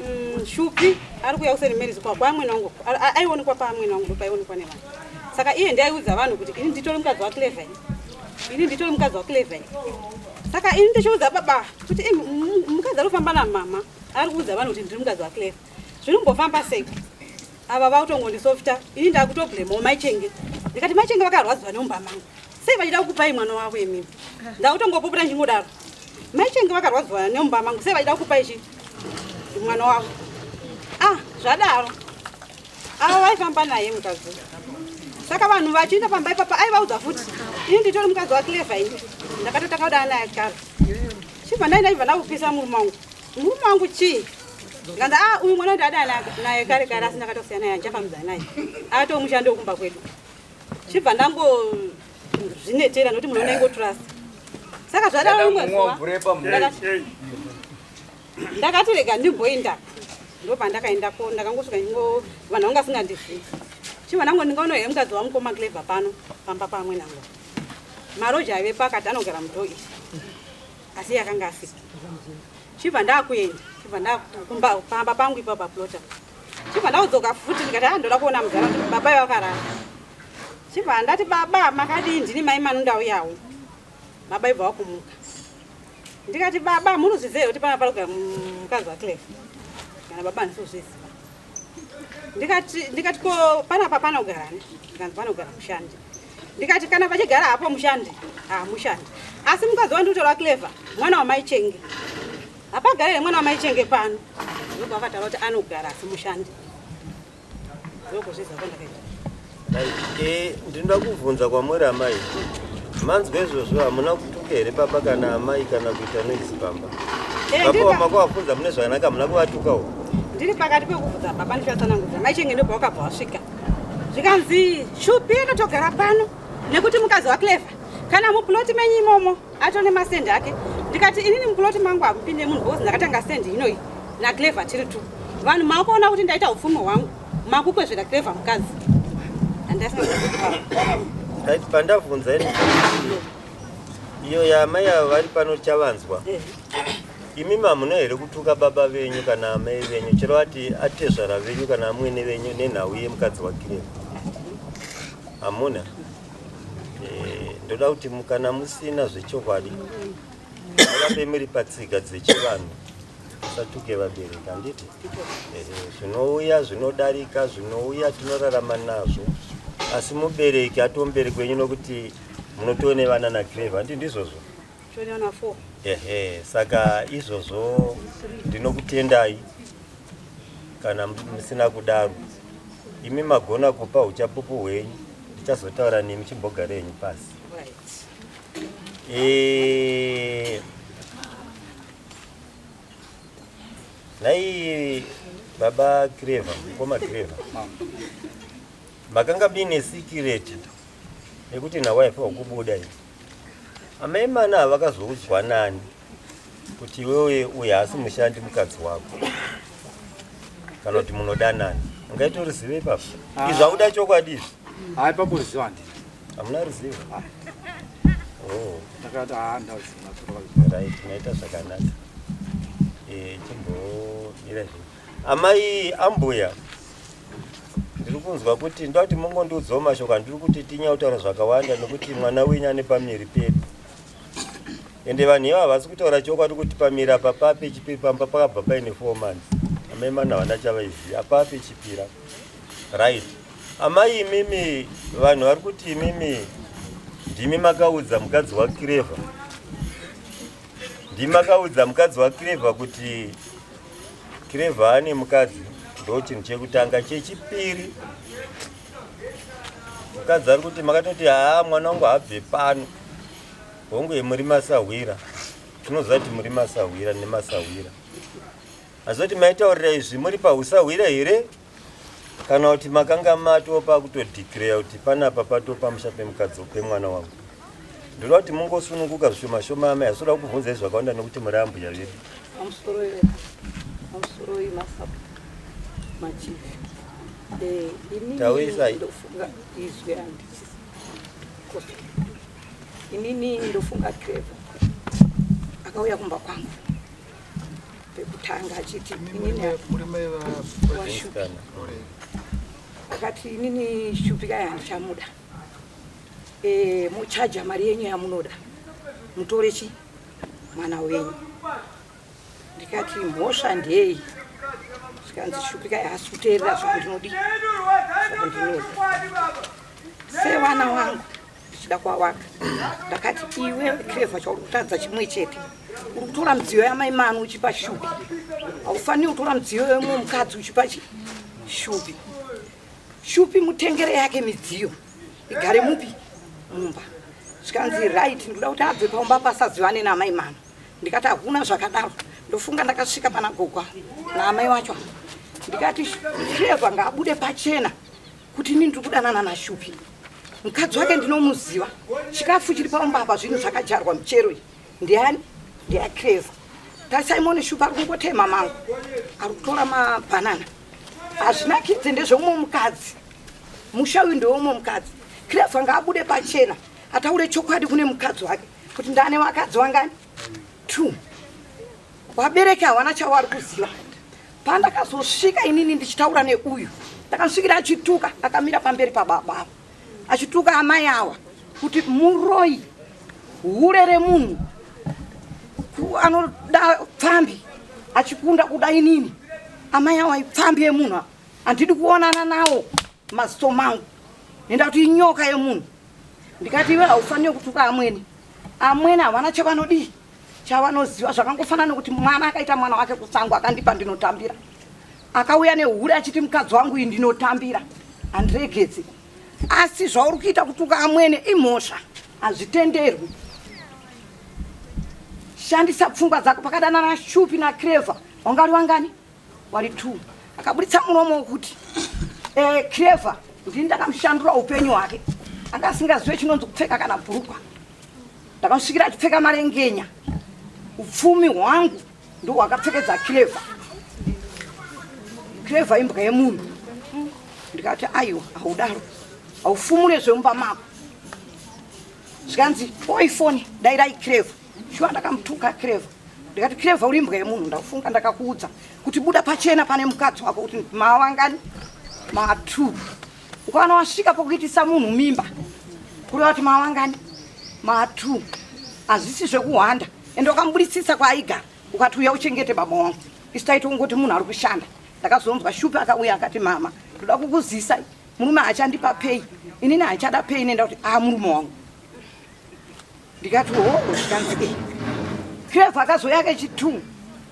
mm, Shupi ari kuuya kuSt Mary's kwa kwamwene wangu aionekwa pamwene wangu ndopaionekwa nevanhu saka iye ndiye aiudza vanhu kuti ini nditori mukadzi waClever ini nditori mukadzi waClever saka ini ndichiudza baba kuti mukadzi ari kufamba namama ari kuudza vanhu kuti ndiri mukadzi waClever zvinombofamba sei ava vakutongondisofta ini ndakutoblemawo maichenge ndikati maichenge vakarwadziwa neumba mangu sei vachida kukupai mwana wavo imimi ndakutongopopota ndichingodaro maichenge vakarwadziwa neumba mangu sei vachida kukupai chi mwana wavo ah zvadaro ava vaifamba naye mukadzi saka vanhu vachienda pamba ipapa aivaudza futi ini nditori mukadzi waclever ini ndakatotanga kudana naye kare chibva ndai ndaibva ndakupisa murume wangu murume wangu chii ndikanzi ah uyu mwana ndada naye kare kare asi ndakatosiyana naye handichafambidzana naye atomushandi wekumba kwedu chibva ndangozvinetera nokuti munhu unaingotrust saka zvadaro rimwe zuva ndakati rega ndimboenda ndopandakaendako ndakangosvika ndingo vanhu vanga vasingandizivi chibva ndango ndingaona here mukadzi wamukoma clever pano pamba pamwe nango maroja aive pakati anogara mudhoo iri asi iye akanga asipo chibva ndakuenda chibva ndakumba pamba pangu ipapo paplota chibva ndakudzoka futi ndikati ah ndoda kuona mudhara kuti baba ivo vakarara chibva ndati baba makadii ndini mai manu ndauyawo baba ibva wakumuka ndikati baba munozviziva here kuti pana parikugara mukadzi waclef kana baba handisi kuzviziva ndikati ndikati ko panapa panogarani ndikanzi panogara mushandi ndikati kana pachigara hapo mushandi ah mushandi asi mukadzi wandikutora clever mwana wamai chenge hapagare here mwana wamai chenge pano ndobva akataura kuti anogara asi mushandi ndokuzviziva kwandakaita Eh, ndinoda kubvunza kwamuri amai manzwa izvozvo hamuna kutuka here baba kana amai kana kuita noise pamba Eh, baba ndiri pa- vamakavabvunza mune zvakanaka hamuna kuvatukawo ndiri pakati pekubvunza baba ndichivatsanangudza mai chenge ndobva wakabva wasvika zvikanzi shupi inotogara pano nekuti mukadzi waclever kana muploti menyu imomo atone masendi ake ndikati inini muploti mangu hamupinde munhu because ndakatanga sendi inoyi naclever tiri tu vanhu makuona kuti ndaita upfumi hwangu makukwezvera clever mukadzi Right, pandabvunza ini iyo yaamai ava vari pano chavanzwa imi hamuna here kutuka baba venyu kana amai venyu chero ati atezvara venyu kana amwene venyu nenhau yemukadzi waClever hamuna Eh, ndoda kuti kana musina zvechokwadi murambe muri patsika dzechivanhu. Usatuke vabereki handiti? Zvinouya zvinodarika, zvinouya tinorarama nazvo. Asi mubereki atoo mubereki wenyu nokuti munotoo nevana naCleva handiti ndizvozvo? Toniona 4. Ehe, saka izvozvo ndinokutendai kana musina kudaro. Imi magona kupa uchapupu hwenyu, ndichazotaura nemi chimbogara henyu pasi. Right. Eh, nhai baba Clever, mukoma Clever. Makanga muine secret nekuti nhau haifanirwa kubuda iyi. Amai mana vakazoudzwa nani kuti iwewe uyu haasi mushandi mukadzi wako kana kuti munodanana ungaita ruzivo ipapo Ah. izvi hauda chokwadi izvi Hayi papo ruzivo handina. hamuna ruzivo oh. Ndakati haa ndaziva. Right, maita zvakanaka. Eh, chimbomira zvinhu. Amai ambuya ndiri kunzwa kuti ndoda kuti mungondiudzawo mashoko andiri kuti tinyaya zvakawanda nekuti mwana wenyu ane pamiri pedu ende vanhu ivava havasi kutaura chokwadi kuti pamiri apa pape chipiri pamba pakabva paine four months amai mana havana chavaiziva apape chipira right amai imimi vanhu vari kuti imimi ndimi makaudza mukadzi waClever ndimi makaudza mukadzi waClever kuti Clever ane mukadzi ndo chinhu chekutanga chechipiri mukadzi ari kuti makatoti haa mwana wangu haabve pano hongu muri masahwira tinoziva kuti muri masahwira nemasahwira asi kuti maitaurira izvi muri pahusahwira here kana kuti makanga matopa kutodeclare kuti panapa patopa musha pemukadzi pemwana wangu ndoda kuti mungosununguka zvishoma shoma amai asi toda kukubvunzai zvakawanda nekuti muri ambuya vedu Pamusoro imasapo machief. Inini Taurisa. ndofunga izwi handisi koso. Inini ndofunga Clever akauya kumba kwangu pekutanga achiti inini Muri mai va waShupi Musikana. akati inini Shupi kai handichamuda muchaja mari yenyu yamunoda mutore chi mwana wenyu ndikati mhosva ndei zvikanzi Shupi kai haasi kuteerera zvandinodi zvandinoda sevana wangu ndichida kwawaka ndakati iwe Clever chauri kutadza chimwe chete uri kutora midziyo yamai manu uchipa Shupi haufaniri kutora midziyo yemumwe mukadzi uchipa chi Shupi Shupi mutengere yake midziyo igare mupi mumba zvikanzi right ndoda kuti abve paumba pasazivane namai manu ndikati hakuna zvakadaro ndofunga ndakasvika pana gogwa naamai wacho ndikati Clever ngaabude pachena kuti ini ndiri kudanana naShupi mukadzi wake ndinomuziva chikafu chiri paumba apa zvinhu zvakadyarwa michero iyi ndiani ndeyaClever tasimon Shupi ari kungotema mango ari kutora mabhanana hazvinakidze ndezveumwe mukadzi musha uyu ndeweumwe mukadzi Clever ngaabude pachena ataure chokwadi kune mukadzi wake kuti ndane vakadzi wangani two vabereki havana chavari kuziva pandakazosvika inini ndichitaura neuyu ndakasvikira achituka akamira pamberi pababa avo achituka amai awa kuti muroi hure remunhu anoda pfambi achikunda kuda inini amai awa ipfambi yemunhu ava handidi kuonana nawo maziso mangu nenda kuti inyoka yemunhu ndikati iwe haufaniri kutuka amwene amwene havana chavanodii chavanoziva zvakangofanana nekuti mwana akaita mwana wake kusango akandipa ndinotambira akauya nehure achiti mukadzi wangu iyi ndinotambira handiregedzi asi zvauri kuita kutuka amwene imhosva hazvitenderwi shandisa pfungwa dzako pakadanana Shupi naClever wanga uri wangani wari two akaburitsa muromo wekuti Clever ndini ndakamushandura upenyu hwake anga asingazive chinonzi kupfeka kana bhurukwa ndakamusvikira achipfeka marengenya upfumi hwangu ndo hwakapfekedza Clever Clever imbwa yemunhu ndikati aiwa haudaro haufumure zvemumba mako zvikanzi oifoni dairai Clever shuwa ndakamutuka Clever ndikati Clever uri imbwa yemunhu ndakufunga ndakakuudza kuti buda pachena pane mukadzi wako kuti mawangani ma2 ukaona wasvika pokuitisa munhu mimba kureva kuti mawangani ma2 hazvisi zvekuhwanda ende wakamubudisisa kwaaigara Ukati uya uchengete baba wangu, isu taitongoti munhu ari kushanda. Ndakazonzwa Shupi akauya akati, mama, ndoda kukuzisai, murume haachandipa pei, inini handichada pei, nenda kuti a murume wangu. Ndikati ho, zvikanzi e Cleva akazouya kechi2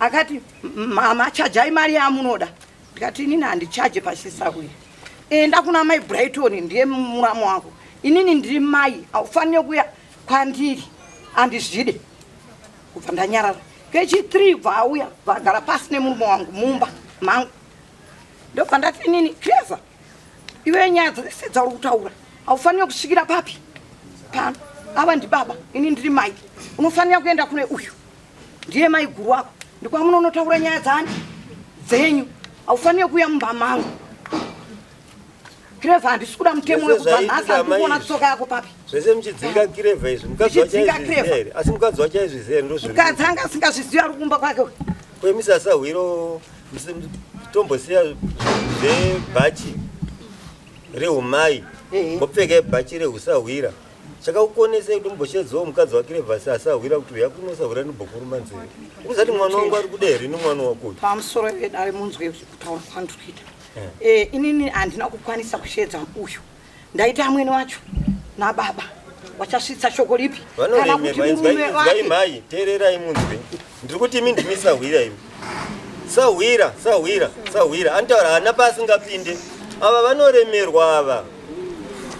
akati, mama, chajai mari yamunoda. Ndikati inini handichaje pashisakuya, enda kuna mai Brighton, ndiye muramu wako, inini ndiri mai, haufaniri kuya kwandiri, handizvide. Kubva ndanyarara. Kechi3 bva auya, bva agara pasi nemurume wangu mumba mangu. Ndobva ndati inini, Cleva, iwe nyaya dzese dzauri kutaura haufaniri kusvikira papi pano, ava ndibaba, ini ndiri mai, unofanira kuenda kune uyu ndiye mai guru wako, ndikwamunonotaura nyaya dzani dzenyu, haufaniri kuuya mumba mangu. Kirevha, handisi kuda mutemo Zvese wekubva nhasi zvaiitika handikuona mai izvi. tsoka yako papi. Zvese muchidzinga Kirevha izvi, mukadzi wacho Muchidzinga aizviziva Kirevha. here? Asi mukadzi wacho aizviziva here? Ndozviri Mukadzi anga asingazvizivi, ari kumba kwake. Kwemisasahwiro tombosiya zvebhachi rehumai, mbopfeka bhachi rehusahwira. Chakakukonesei kuti mumboshedzawo mukadzi waKirevha asahwira kuti uya kunosahwira ndimbokuruma nzeve? Uzati mwana wangu ari kuda here nemwana wako uyu? Pamusoro vedare, munzwe kutaura kwandiri kuita. Inini handina kukwanisa kusheedza uyu, ndaita amwene wacho nababa wachasvitsa shoko ripi kana kuti Vanoremerwa. murume Inzwai wake. Mai, teererai munzwe. Ndiri kuti imi ndimi sahwira, imi sahwira, sahwira, sahwira anotaura haana paasingapinde. Ava vanoremerwa ava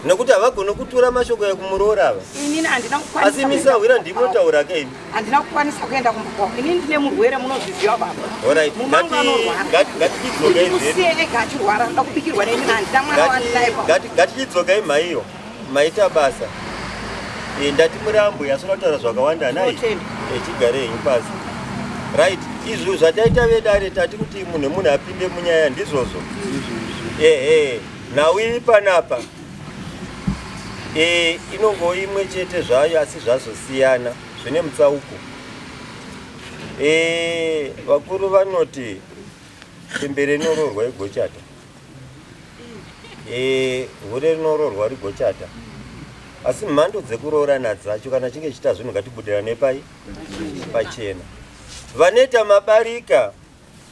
nekuti havagoni kutura mashoko ekumuroora ava. Inini handina kukwanisa Asi imi kuenda sahwira kumba ndimotaura kwavo. ke imi. Handina kukwanisa kuenda kumba kwavo, inini ndine murwere, munozviziva baba. Alright, Murume wangu anorwara. ngatichidzokai zvedu. Musiye ega achirwara, ndoda kubikirwa neni, handina mwana wandinaye pa Ngatichidzokai mhaiyo, maita basa. Ndati murambo yasona kutaura zvakawanda nai. Tinotenda. Chigare henyu pasi. Right, izvo zvataita vedare, tati kuti munhu munhu apinde munyaya, ndizvozvo. Ehe, nhau iri panapa inongova imwe chete zvayo, asi zvazosiyana zvine mutsauko. Vakuru vanoti chembere inoroorwa igochata, hure rinoroorwa rigochata, asi mhando dzekuroorana dzacho kana chinge chiita zvinhu ngatibudirane pai pachena. Vanoita mabarika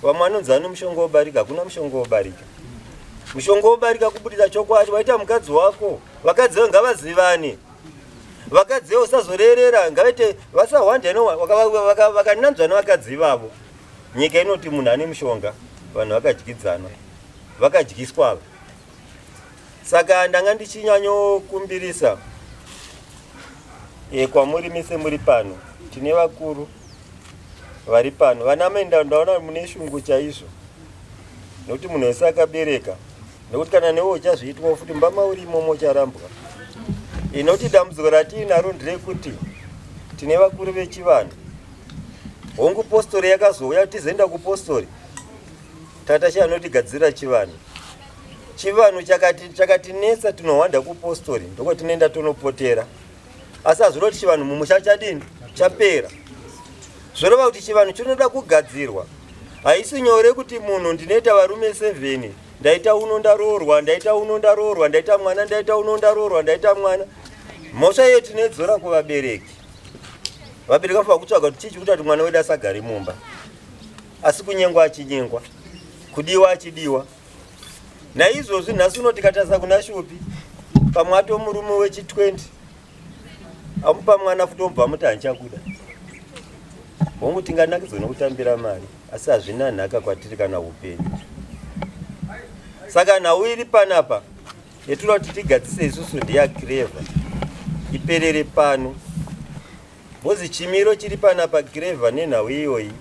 vamwe vanonzi vane mushonga wobarika. Hakuna mushonga wobarika. Mushonga wobarika kubudisa chokwadi. Waita mukadzi wako, vakadzi vavo ngavazivane, vakadzi vavo usazorerera, ngavaite vasahwande vakananzva nevakadzi ivavo. Nyika inoti munhu ane mushonga, vanhu vakadyidzana, vakadyiswa ava. Saka ndanga ndichinyanyokumbirisa kwamuri mise muri pano, tine vakuru vari pano, vana mai, ndaona mune shungu chaizvo nekuti munhu wese akabereka, nekuti kana newe uchazviitwa futi mumba mauri imomo ucharambwa. Nekuti dambudziko ratiinaro nderekuti tine vakuru vechivanhu. Hongu, postori yakazouya, tizoenda kupostori, tata chanotigadzirira chivanhu. Chivanhu chakatinetsa, tinohwanda kupostori, ndokwatinoenda tonopotera, asi hazvino kuti chivanhu mumusha chadini chapera. Zvoreva kuti chivanhu chinoda kugadzirwa. Haisi nyore kuti munhu ndinoita varume 7, ndaita uno ndaroorwa, ndaita uno ndaroorwa, ndaita mwana, ndaita uno ndaroorwa, ndaita mwana. Mhosva iyo tinoidzora kuvabereki. Vabereki vanofanira kutsvaga kuti chii chikuita kuti mwana wedu asagare mumba, asi kunyengwa achinyengwa, kudiwa achidiwa. Naizvozvi nhasi uno tikatarisa kuna Shupi, pamwe ato murume wechi20 amupa mwana futi, omubva muti handichakuda. Hongu, tinganakidzwa nokutambira mari, asi hazvina nhaka kwatiri kana upenyu. Saka nhau iri panapa yetinoda kuti tigadzise isusu ndeyakirevha, iperere pano bhozi. Chimiro chiri panapa, Kirevha, nenhau iyoyi,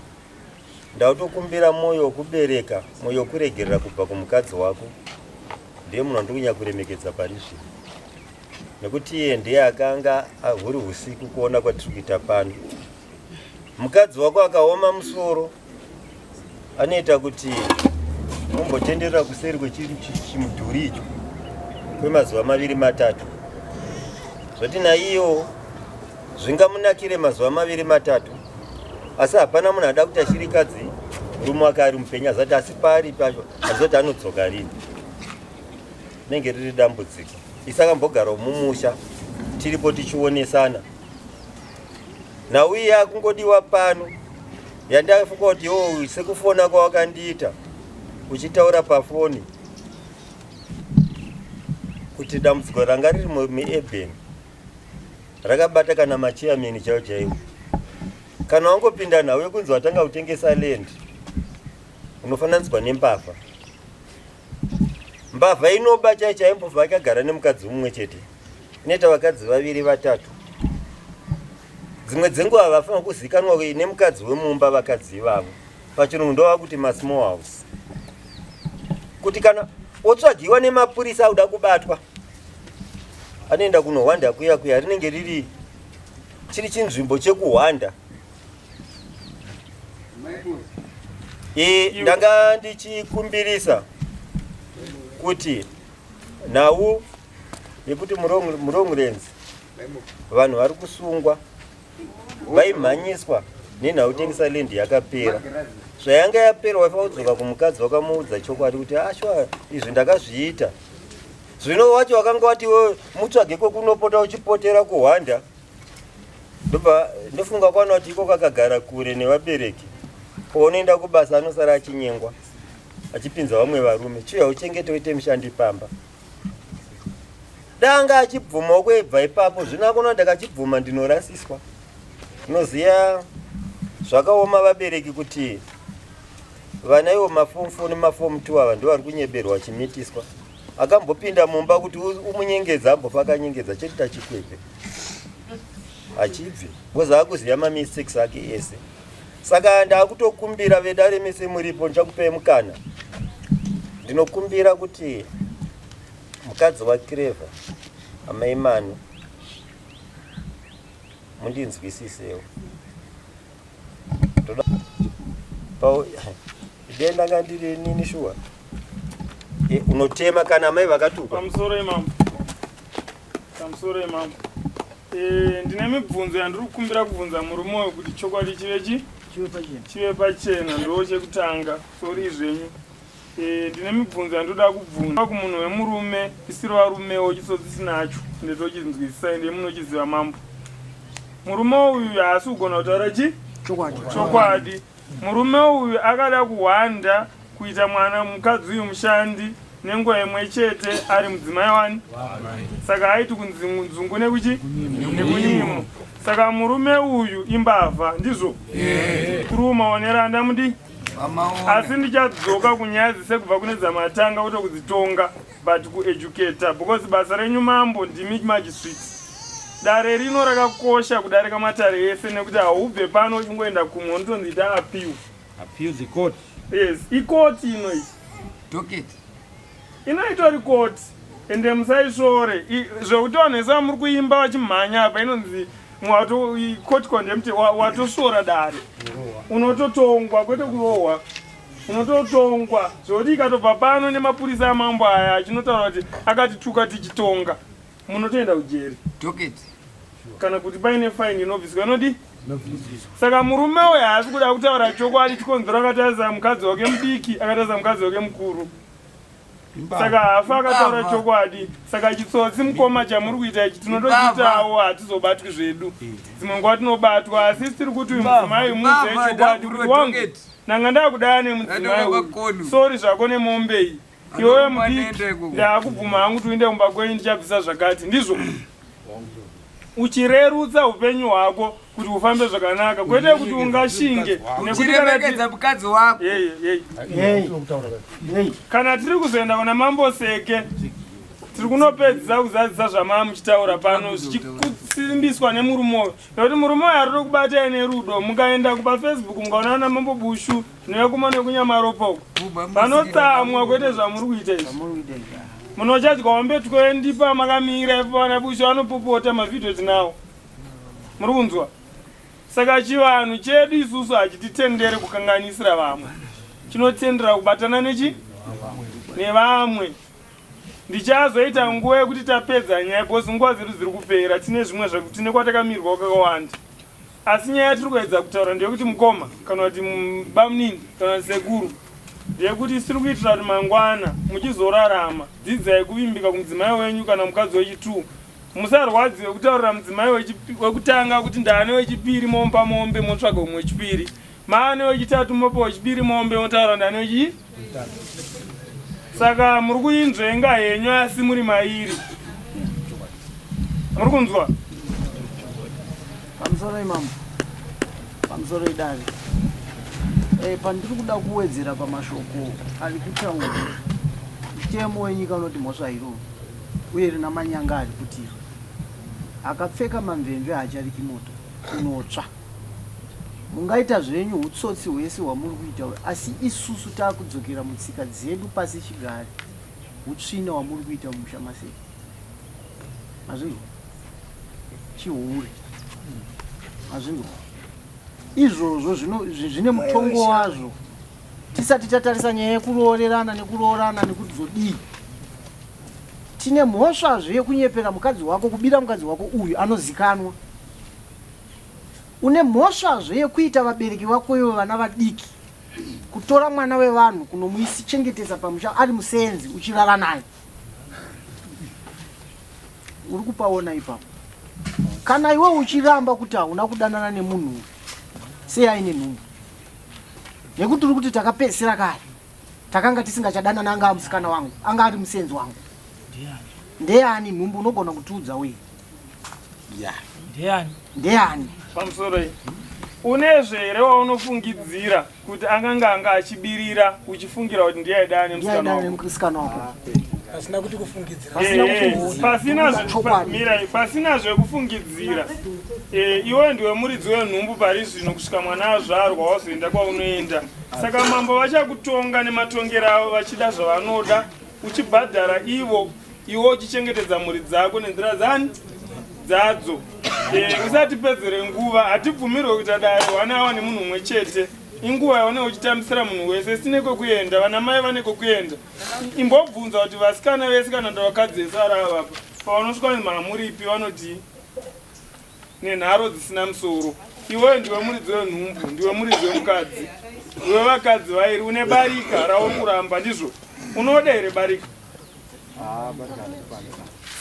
ndautokumbira mwoyo wekubereka, mwoyo wekuregerera kubva kumukadzi wako. Ndiye munhu wandiri kunyanya kuremekedza pari zvino, nekuti iye ndiye akanga huri usiku kuona kwatiri kuita pano. Mukadzi wako akaoma musoro, anoita kuti umbotenderera kuseri kwechimudhuri icho kwemazuva 2 3, zvoti naiyo zvingamunakire mazuva 2 3, asi hapana munhu ada kuti ashirikadzi murume wake ari mupenyu azati asi pari pacho azoti anodzoka rini, rinenge riri dambudziko. Isakambogarawo mumusha, tiripo tichionesana. Nhau iyi yakungodiwa pano. Yandafunga kuti iwo sekufona kwawakandiita uchitaura pafoni kuti dambudziko ranga riri mueben rakabata kana machairman chaiwo chaiwo. Kana wangopinda nhau yekunzi watanga kutengesa land unofananidzwa nembavha. Mbavha inoba chai chaimbobva akagara nemukadzi mumwe chete inoita vakadzi vaviri vatatu. Dzimwe dzenguva havafanira kuzikanwa nemukadzi wemumba vakadzi ivavo. Pachirungu ndova kuti masmall house. Kuti kana otsvagiwa nemapurisa auda kubatwa anoenda kunohwanda kuya kuya rinenge riri chiri chinzvimbo chekuhwanda. E, ndanga ndichikumbirisa kuti nhau yekuti murongurenzi vanhu vari kusungwa vaimhanyiswa nenhau tengesa land yakapera zvayanga yapera waifanira kudzoka kumukadzi wakamuudza chokwadi kuti ashwa ah, izvi ndakazviita zvino wacho wakanga wati mutsvage kwekunopota uchipotera kuhwanda ndobva ndofunga kwana kuti iko kakagara kure nevabereki paunoenda kubasa anosara achinyengwa achipinza vamwe varume chiuya uchengete uite mushandi pamba danga achibvumawo kwebva ipapo zvino akona ndakachibvuma ndinorasiswa unoziva zvakaoma vabereki kuti vana ivo mafomu fo nemafomu two ava ndivo vari kunyeberwa vachimitiswa akambopinda mumba kuti umunyengedza ambofa akanyengedza chete tachikwekwe hachibvi because akuziva mamistakes ake ese saka ndakutokumbira vedare mese muripo ndichakupei mukana ndinokumbira kuti mukadzi waClever amai Manu mundinzwisisewo Dai ndanga ndiri nini shuwa. E, unotema kana mai vakatukwa. Pamusoro imambo. Pamusoro imambo. E, ndine mibvunzo yandiri kukumbira kubvunza murume uyu kuti chokwadi chive chi? Chive pachena. Chive pachena ndo chekutanga. Sori zvenyu. E, ndine mibvunzo yandoda kubvunza kumunhu wemurume isiri varumewo chitsotsi sinacho ende tochinzwisisa ende munochiziva mambo. Murume uyu haasi kugona kutaura chi? Chokwadi. Chokwadi. Murume uyu akada kuhwanda kuita mwana mukadzi uyu mushandi nenguva imwe chete ari mudzimai wani saka aiti kunzungu nekuchi nekunyimo saka murume uyu imbavha ndizvo kuri maonero andamudi asi ndichadzoka kunyaya dzise kubva kune dzamatanga kuto kudzitonga but kueducator because basa renyu mambo ndimi magistrate dare rino rakakosha kudarika matare ese nekuti haubve pano uchingoenda kumwe unotonzi ita appeal. Appeal the court. Yes, ikoti ino iyi. Docket. Ino itori court ende musaisvore zvekuti vanhu vese vamuri kuimba vachimhanya apa inonzi wato court condemned watosvora dare unototongwa kwete kurohwa unototongwa zvekuti ikatobva pano nemapurisa amambo aya achinotaura kuti akatituka tichitonga munotoenda kujeri Docket. Kana kuti paine fine inobviswa inodi saka murume uyo haasi kuda kutaura chokwadi chikonzero akatarisa mukadzi wake mudiki akatarisa mukadzi wake mukuru saka hafa akataura chokwadi saka chitsotsi mukoma chamuri kuita ichi tinotochiitawo hatizobatwi zvedu dzimwe nguva tinobatwa asi tiri kuti uyu mudzimai muudze chokwadi kuti wangu ndanga ndakudaya nemudzimai uyu sori zvako nemombe iyi iwewe mudiki ndakubvuma hangu kuti uinde kumba kwenyu ndichabvisa zvakati ndizvo uchirerutsa upenyu hwako kuti ufambe zvakanaka kwete kuti ungashinge nekuti mukadzi wako kana tiri kuzoenda kuna mambo seke tiri kunopedzisa kuzadzisa zvamaa muchitaura pano zvichisimbiswa nemurume uyo nekuti murume uyo ariri kubatai nerudo mukaenda kupafacebook mukaona ana mambo bushu nevekuma nekunyamaropa uko vanotsamwa kwete zvamuri kuita izvi munochadya hombe 20 pamakamira ipo vana bushu vanopopota mavhidhiyo tinawo muri kunzwa saka chivanhu chedu isusu hachititendere kukanganisira vamwe chinotendera kubatana nechi nevamwe ndichazoita nguva yekuti tapedza nyaya because nguva dzedu dziri kupera tine zvimwe zvekuti tine kwatakamirwa kwakawanda asi nyaya yatiri kuedza kutaura ndeyekuti mukoma kana kuti bamunini kana kuti sekuru ndeyekuti tiri kuitira kuti mangwana muchizorarama dzidzai kuvimbika kumudzimai wenyu kana mukadzi wechitwo Musarwadziwe kutaurira mudzimai wekutanga kuti ndaane wechipiri momupa mombe motsvaga umwe wechipiri. Maane wechitatu mopa wechipiri mombe motaura ndani wechii? Saka muri kuinzvenga henyu asi muri mairi. Muri kunzwa? Pamusoro imambo. Pamusoro idare. Eh, pandiri kuda kuwedzera pamashoko ari kutaurwa. Mutemo wenyika unoti mhosva iroro uye rina manyanga ari kutiro. Akapfeka mamvemve haachariki moto unotsva. Mungaita zvenyu hutsotsi hwese hwamuri kuita uyu asi isusu takudzokera mutsika dzedu pasi chigare hutsvina hwamuri kuita mumusha maSeke. Mazvinzwa? Chihure. Mazvinzwa? Izvozvo zvino zvine mutongo wazvo. Tisati tatarisa nyaya yekuroorerana nekuroorana nekuzodii. Tine mhosvazve yekunyepera mukadzi wako kubira mukadzi wako uyu anozikanwa. Une mhosvazve yekuita vabereki vako ivo vana vadiki kutora mwana wevanhu kunomuisichengetesa pamusha ari musenzi uchirara naye. Uri kupaona ipapo. Kana iwe uchiramba kuti hauna kudanana nemunhu uyu sei aine nhumbu? Nekuti uri kuti takapedzisira kare takanga tisingachadanana anga amusikana wangu anga ari musenzi wangu. Ndeyani nhumbu unogona kutiudza uye? Ndeyani? Ndeyani? Pamusoro iyi. Unezve here waunofungidzira kuti anganga anga achibirira uchifungira kuti ndiye aidana nemusikana wako? Musikana wako. Pasina kuti kufungidzira. Pasina kufungidzira. Pasina mira, pasina zvekufungidzira. Eh, iwe ndiwe muridzi wenhumbu pari zvino kusvika mwana azvarwa wazoenda kwaunoenda. Saka mambo vachakutonga nematongero avo vachida zvavanoda uchibhadhara ivo iwe uchichengetedza mhuri dzako nenzira dzani dzadzo eh, usatipedzere nguva hatibvumirwe kuita dare one awa nemunhu umwe chete inguva yaunenge uchitambisira munhu wese sine kwekuenda vana mai vane kwekuenda imbobvunza kuti vasikana vese kana kuti vakadzi vese vari avapa pavanosvika mamuripi vanotii nenharo dzisina musoro iwewe ndiwe muridzi wenhumbu ndiwe muridzi wemukadzi ndiwe vakadzi vairi une barika rauri kuramba ndizvo unoda here barika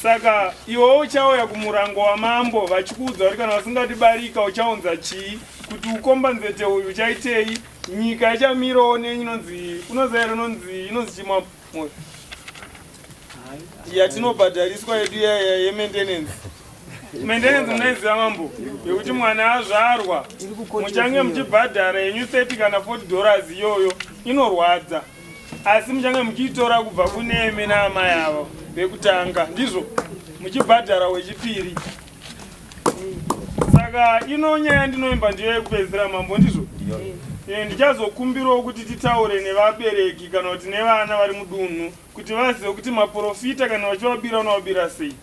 saka iwe uchauya kumurango wamambo vachikuudza kuti kana vasingadi barika uchaunza chii kuti ukombanzete uyu uchaitei nyika ichamirawo neinonzi unoziva here inonzi inonzi chimambo yatinobhadhariswa yedu yemaintenance maintenance munoiziva mambo yekuti mwana azvarwa muchange muchibhadhara yenyu 30 kana 40 dollars iyoyo inorwadza asi muchange muchiitora kubva kunemi naamai avo vekutanga ndizvo muchibhadhara wechipiri saka ino nyaya ndinoimba ndiyo yekupedzisira mambo ndizvo eh, ndichazokumbirawo kuti titaure nevabereki kana kuti nevana vari mudunhu kuti vazive kuti maprofita kana vachivabira unovabira sei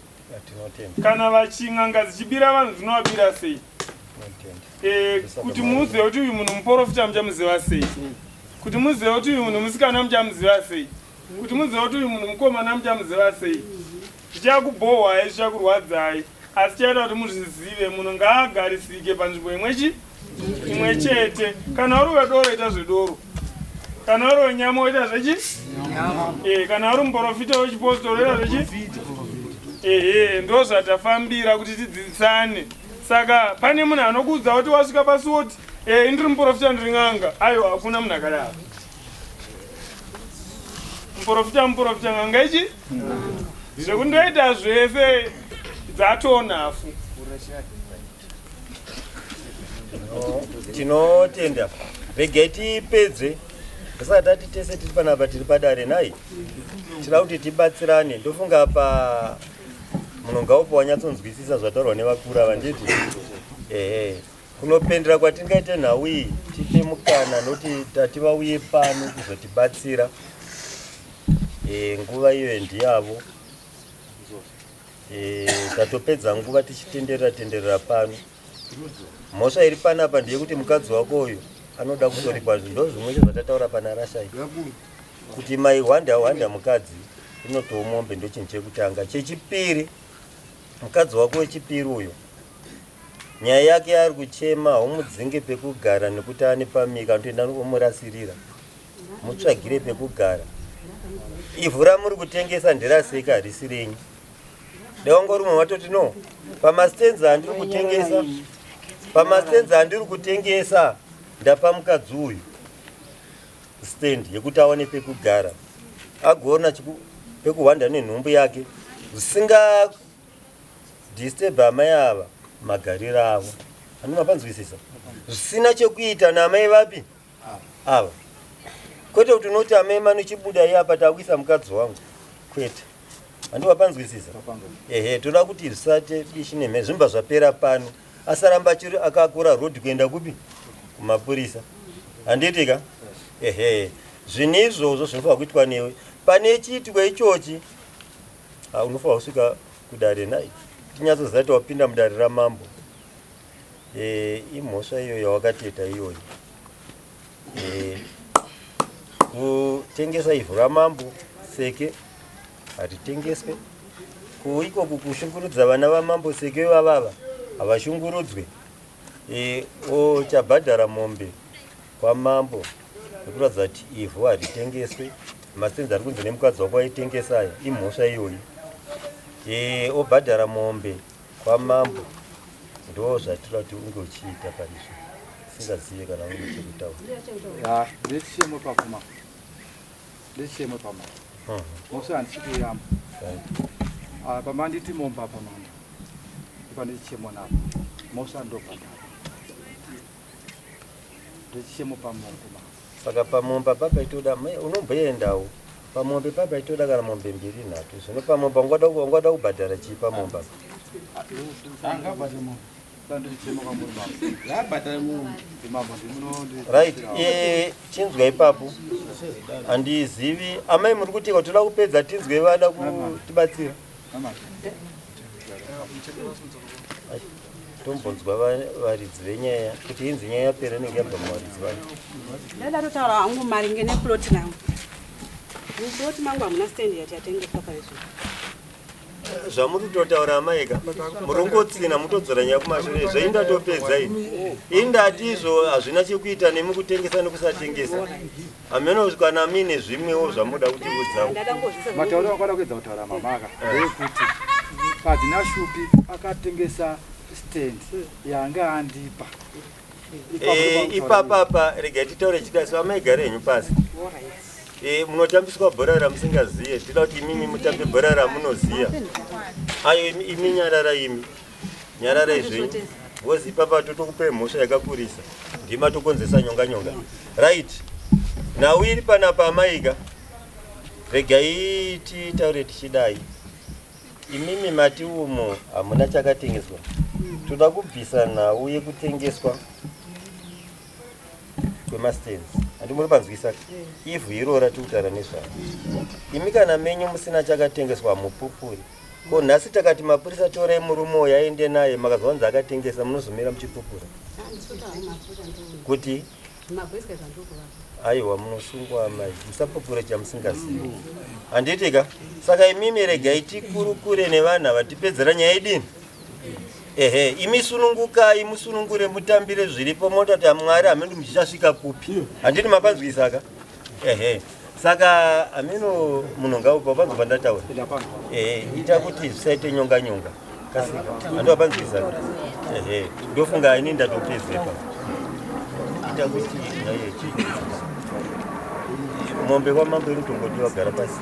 kana vachin'anga dzichibira vanhu dzinovabira sei eh, kuti muzive kuti uyu munhu muprofita muchamuziva sei kuti muzive kuti uyu munhu musikana muchamuziva sei kuti muzive kuti uyu munhu mukomana muchamuziva sei zvichakubhohwai zvichakurwadzai asi chaita kuti muzvizive munhu ngaagarisike panzvimbo imwe chi imwe chete kana uri wedoro ita zvedoro kana uri wenyama woita zvechi eh, kana uri muprofita wechipostori oita zvechi ehe ndo zvatafambira kuti tidzidzisane saka pane munhu anokuudza kuti wasvika pasuoti e ndiri muprofita ndiri n'anga aiwa hakuna munhu akadaro muprofita muprofita n'anga ichi zvekundoita zvese dzatonafu Tinotenda. Regai tipedze. Tisati tati tese tiri panapa tiri padare nhai. Tira kuti tibatsirane. Ndofunga pa munhu ngaupo wanyatsonzwisisa zvataurwa nevakuru ava nditi. Ehe. Kunopendera kwatingaite nhau iyi tipe mukana noti tati vauye pano kuzotibatsira. E, nguva iyoyo ndiyavo. E, tatopedza nguva tichitenderera tenderera pano. Mhosva iri panapa ndeyekuti mukadzi wako uyu anoda kutoripwa ndo zvimwe zvatataura pana Rashai kuti mai hwanda hwanda mukadzi inotoo mombe ndochinhu chekutanga. Chechipiri mukadzi wako wechipiri uyu nyaya yake yaari kuchema haumudzinge pekugara nekuti ane pamika anotoenda omurasirira mutsvagire pekugara ivhu ramuri kutengesa nderaseka harisi renyu dewangorumwe watoti no pamastenzi andiri kutengesa pamastenzi andiri kutengesa Ndapa mukadzi uyu stand yekuti awane pekugara agoona pekuhwanda nenhumbu yake zvisinga disturb amai ava magariro avo. Handi mapanzwisisa? Zvisina chekuita naamai vapi ava. Kwete kuti unoti amai mano chibuda iye apa takuisa mukadzi wangu. Kwete. Handi wapanzwisisa? Ehe, toda kuti zvisate bishi nemhe zvimba zvapera pano. Asaramba achiri akakura road kuenda kupi? Kumapurisa. Handiti ka? Ehe. Zvinhu izvozvo zvinofanira kuitwa newe. Pane chiitiko ichochi ah, unofanira kusvika kudare nhai tinyatsoziva kuti wapinda mudare ramambo. E, imhosva iyo yawakateta iyoyo. E, kutengesa ivhu ramambo seke haritengeswe. Ko iko kushungurudza vana vamambo seke vavava havashungurudzwe. E, ochabhadhara mombe kwamambo nekuratidza kuti ivhu haritengeswe. Masenzi ari kunzi nemukadzi wako aitengesa aya imhosva iyoyi. E, obhadhara mombe kwamambo. Ndo zvatinoda kuti unge uchiita parizvo. Singazive kana une chekutaura. Ya, ndechishemo pafuma. Ndechishemo pama. Mhosva handisi kuiramba. Ah, pamanditi mombe apa mambo. Pane chichemo napo. Mhosva ndobhadhara. Ndechishemo pamombe ma. Saka pamombe papa itoda unomboendawo. Pamombe papa itoda kana mombe mbiri nhatu. Zvino pamombe ungada kubhadhara chii pamombe apa? Angabhadhare mombe. Ndechishemo kwamuri mambo. Ngabhadhare mombe. Mambo ndimuno Right, chinzwa ipapo. Handizivi amai muri kuti toda kupedza tinzwe vada kutibatsira. Tombonzwa varidzi venyaya kuti inzi nyaya yapera inenge yabva muvaridzi vayo. Ndada totaura hangu maringe neplot rangu. Muplot mangu hamuna stand yati yatengeswa paizvo. Zvamuri kutotaura amai ka murongotsina mutodzora nyaya kumashure zveindatopedza ini. Indati izvo hazvina chekuita nemi kutengesa nekusatengesa. Hameno kana muine zvimwewo zvamuda kutiudzawo. Matauro akada kuedza kutaura mamaka ndeyekuti Padzina Shupi akatengesa stand yanga andipa. Ipapapa regai titaure chidasi amai gare henyu pasi. Munotambiswa bhora ramusingaziye. Tinoda kuti imimi mutambe bhora ramunoziya. Ayo imi nyarara imi. Nyararai zvenyu. Because ipapa totokupai mhosva yakakurisa. Ndima tokonzesa nyonga nyonga. Right. Nhau iri panapa amaika. Regai titaure tichidai. Imimi mati umo hamuna chakatengeswa. Toda kubvisa nhau yekutengeswa kwemastands. Handi muri panzwisa? Ivhu iro ratiri kutaura nezvaro. Imi kana menyu musina chakatengeswa hamupupuri. Ko nhasi takati mapurisa torai murume uyu aende naye makazwanza akatengesa munozomira muchipupura. Kuti aiwa munosungwa amai musapupure chamusingazivi. Handiti ka? Saka imimi regai tikurukure nevanhu ava tipedzera nyaya idini? Ehe, imi sunungukai musunungure mutambire zviripo motati Mwari hameno muchichasvika kupi. Handiti mapanzwisa ka? Ehe. Saka hameno munhu ngaupa panzwa pandataura. Ehe, ita kuti zvisaite nyonga nyonga. Kasika. Handi wapanzwisa ka? Ehe, ndofunga ini ndatopedza ipapo. Ita kuti naye chi. Mombe kwamambo inotongodiwa gara pasi.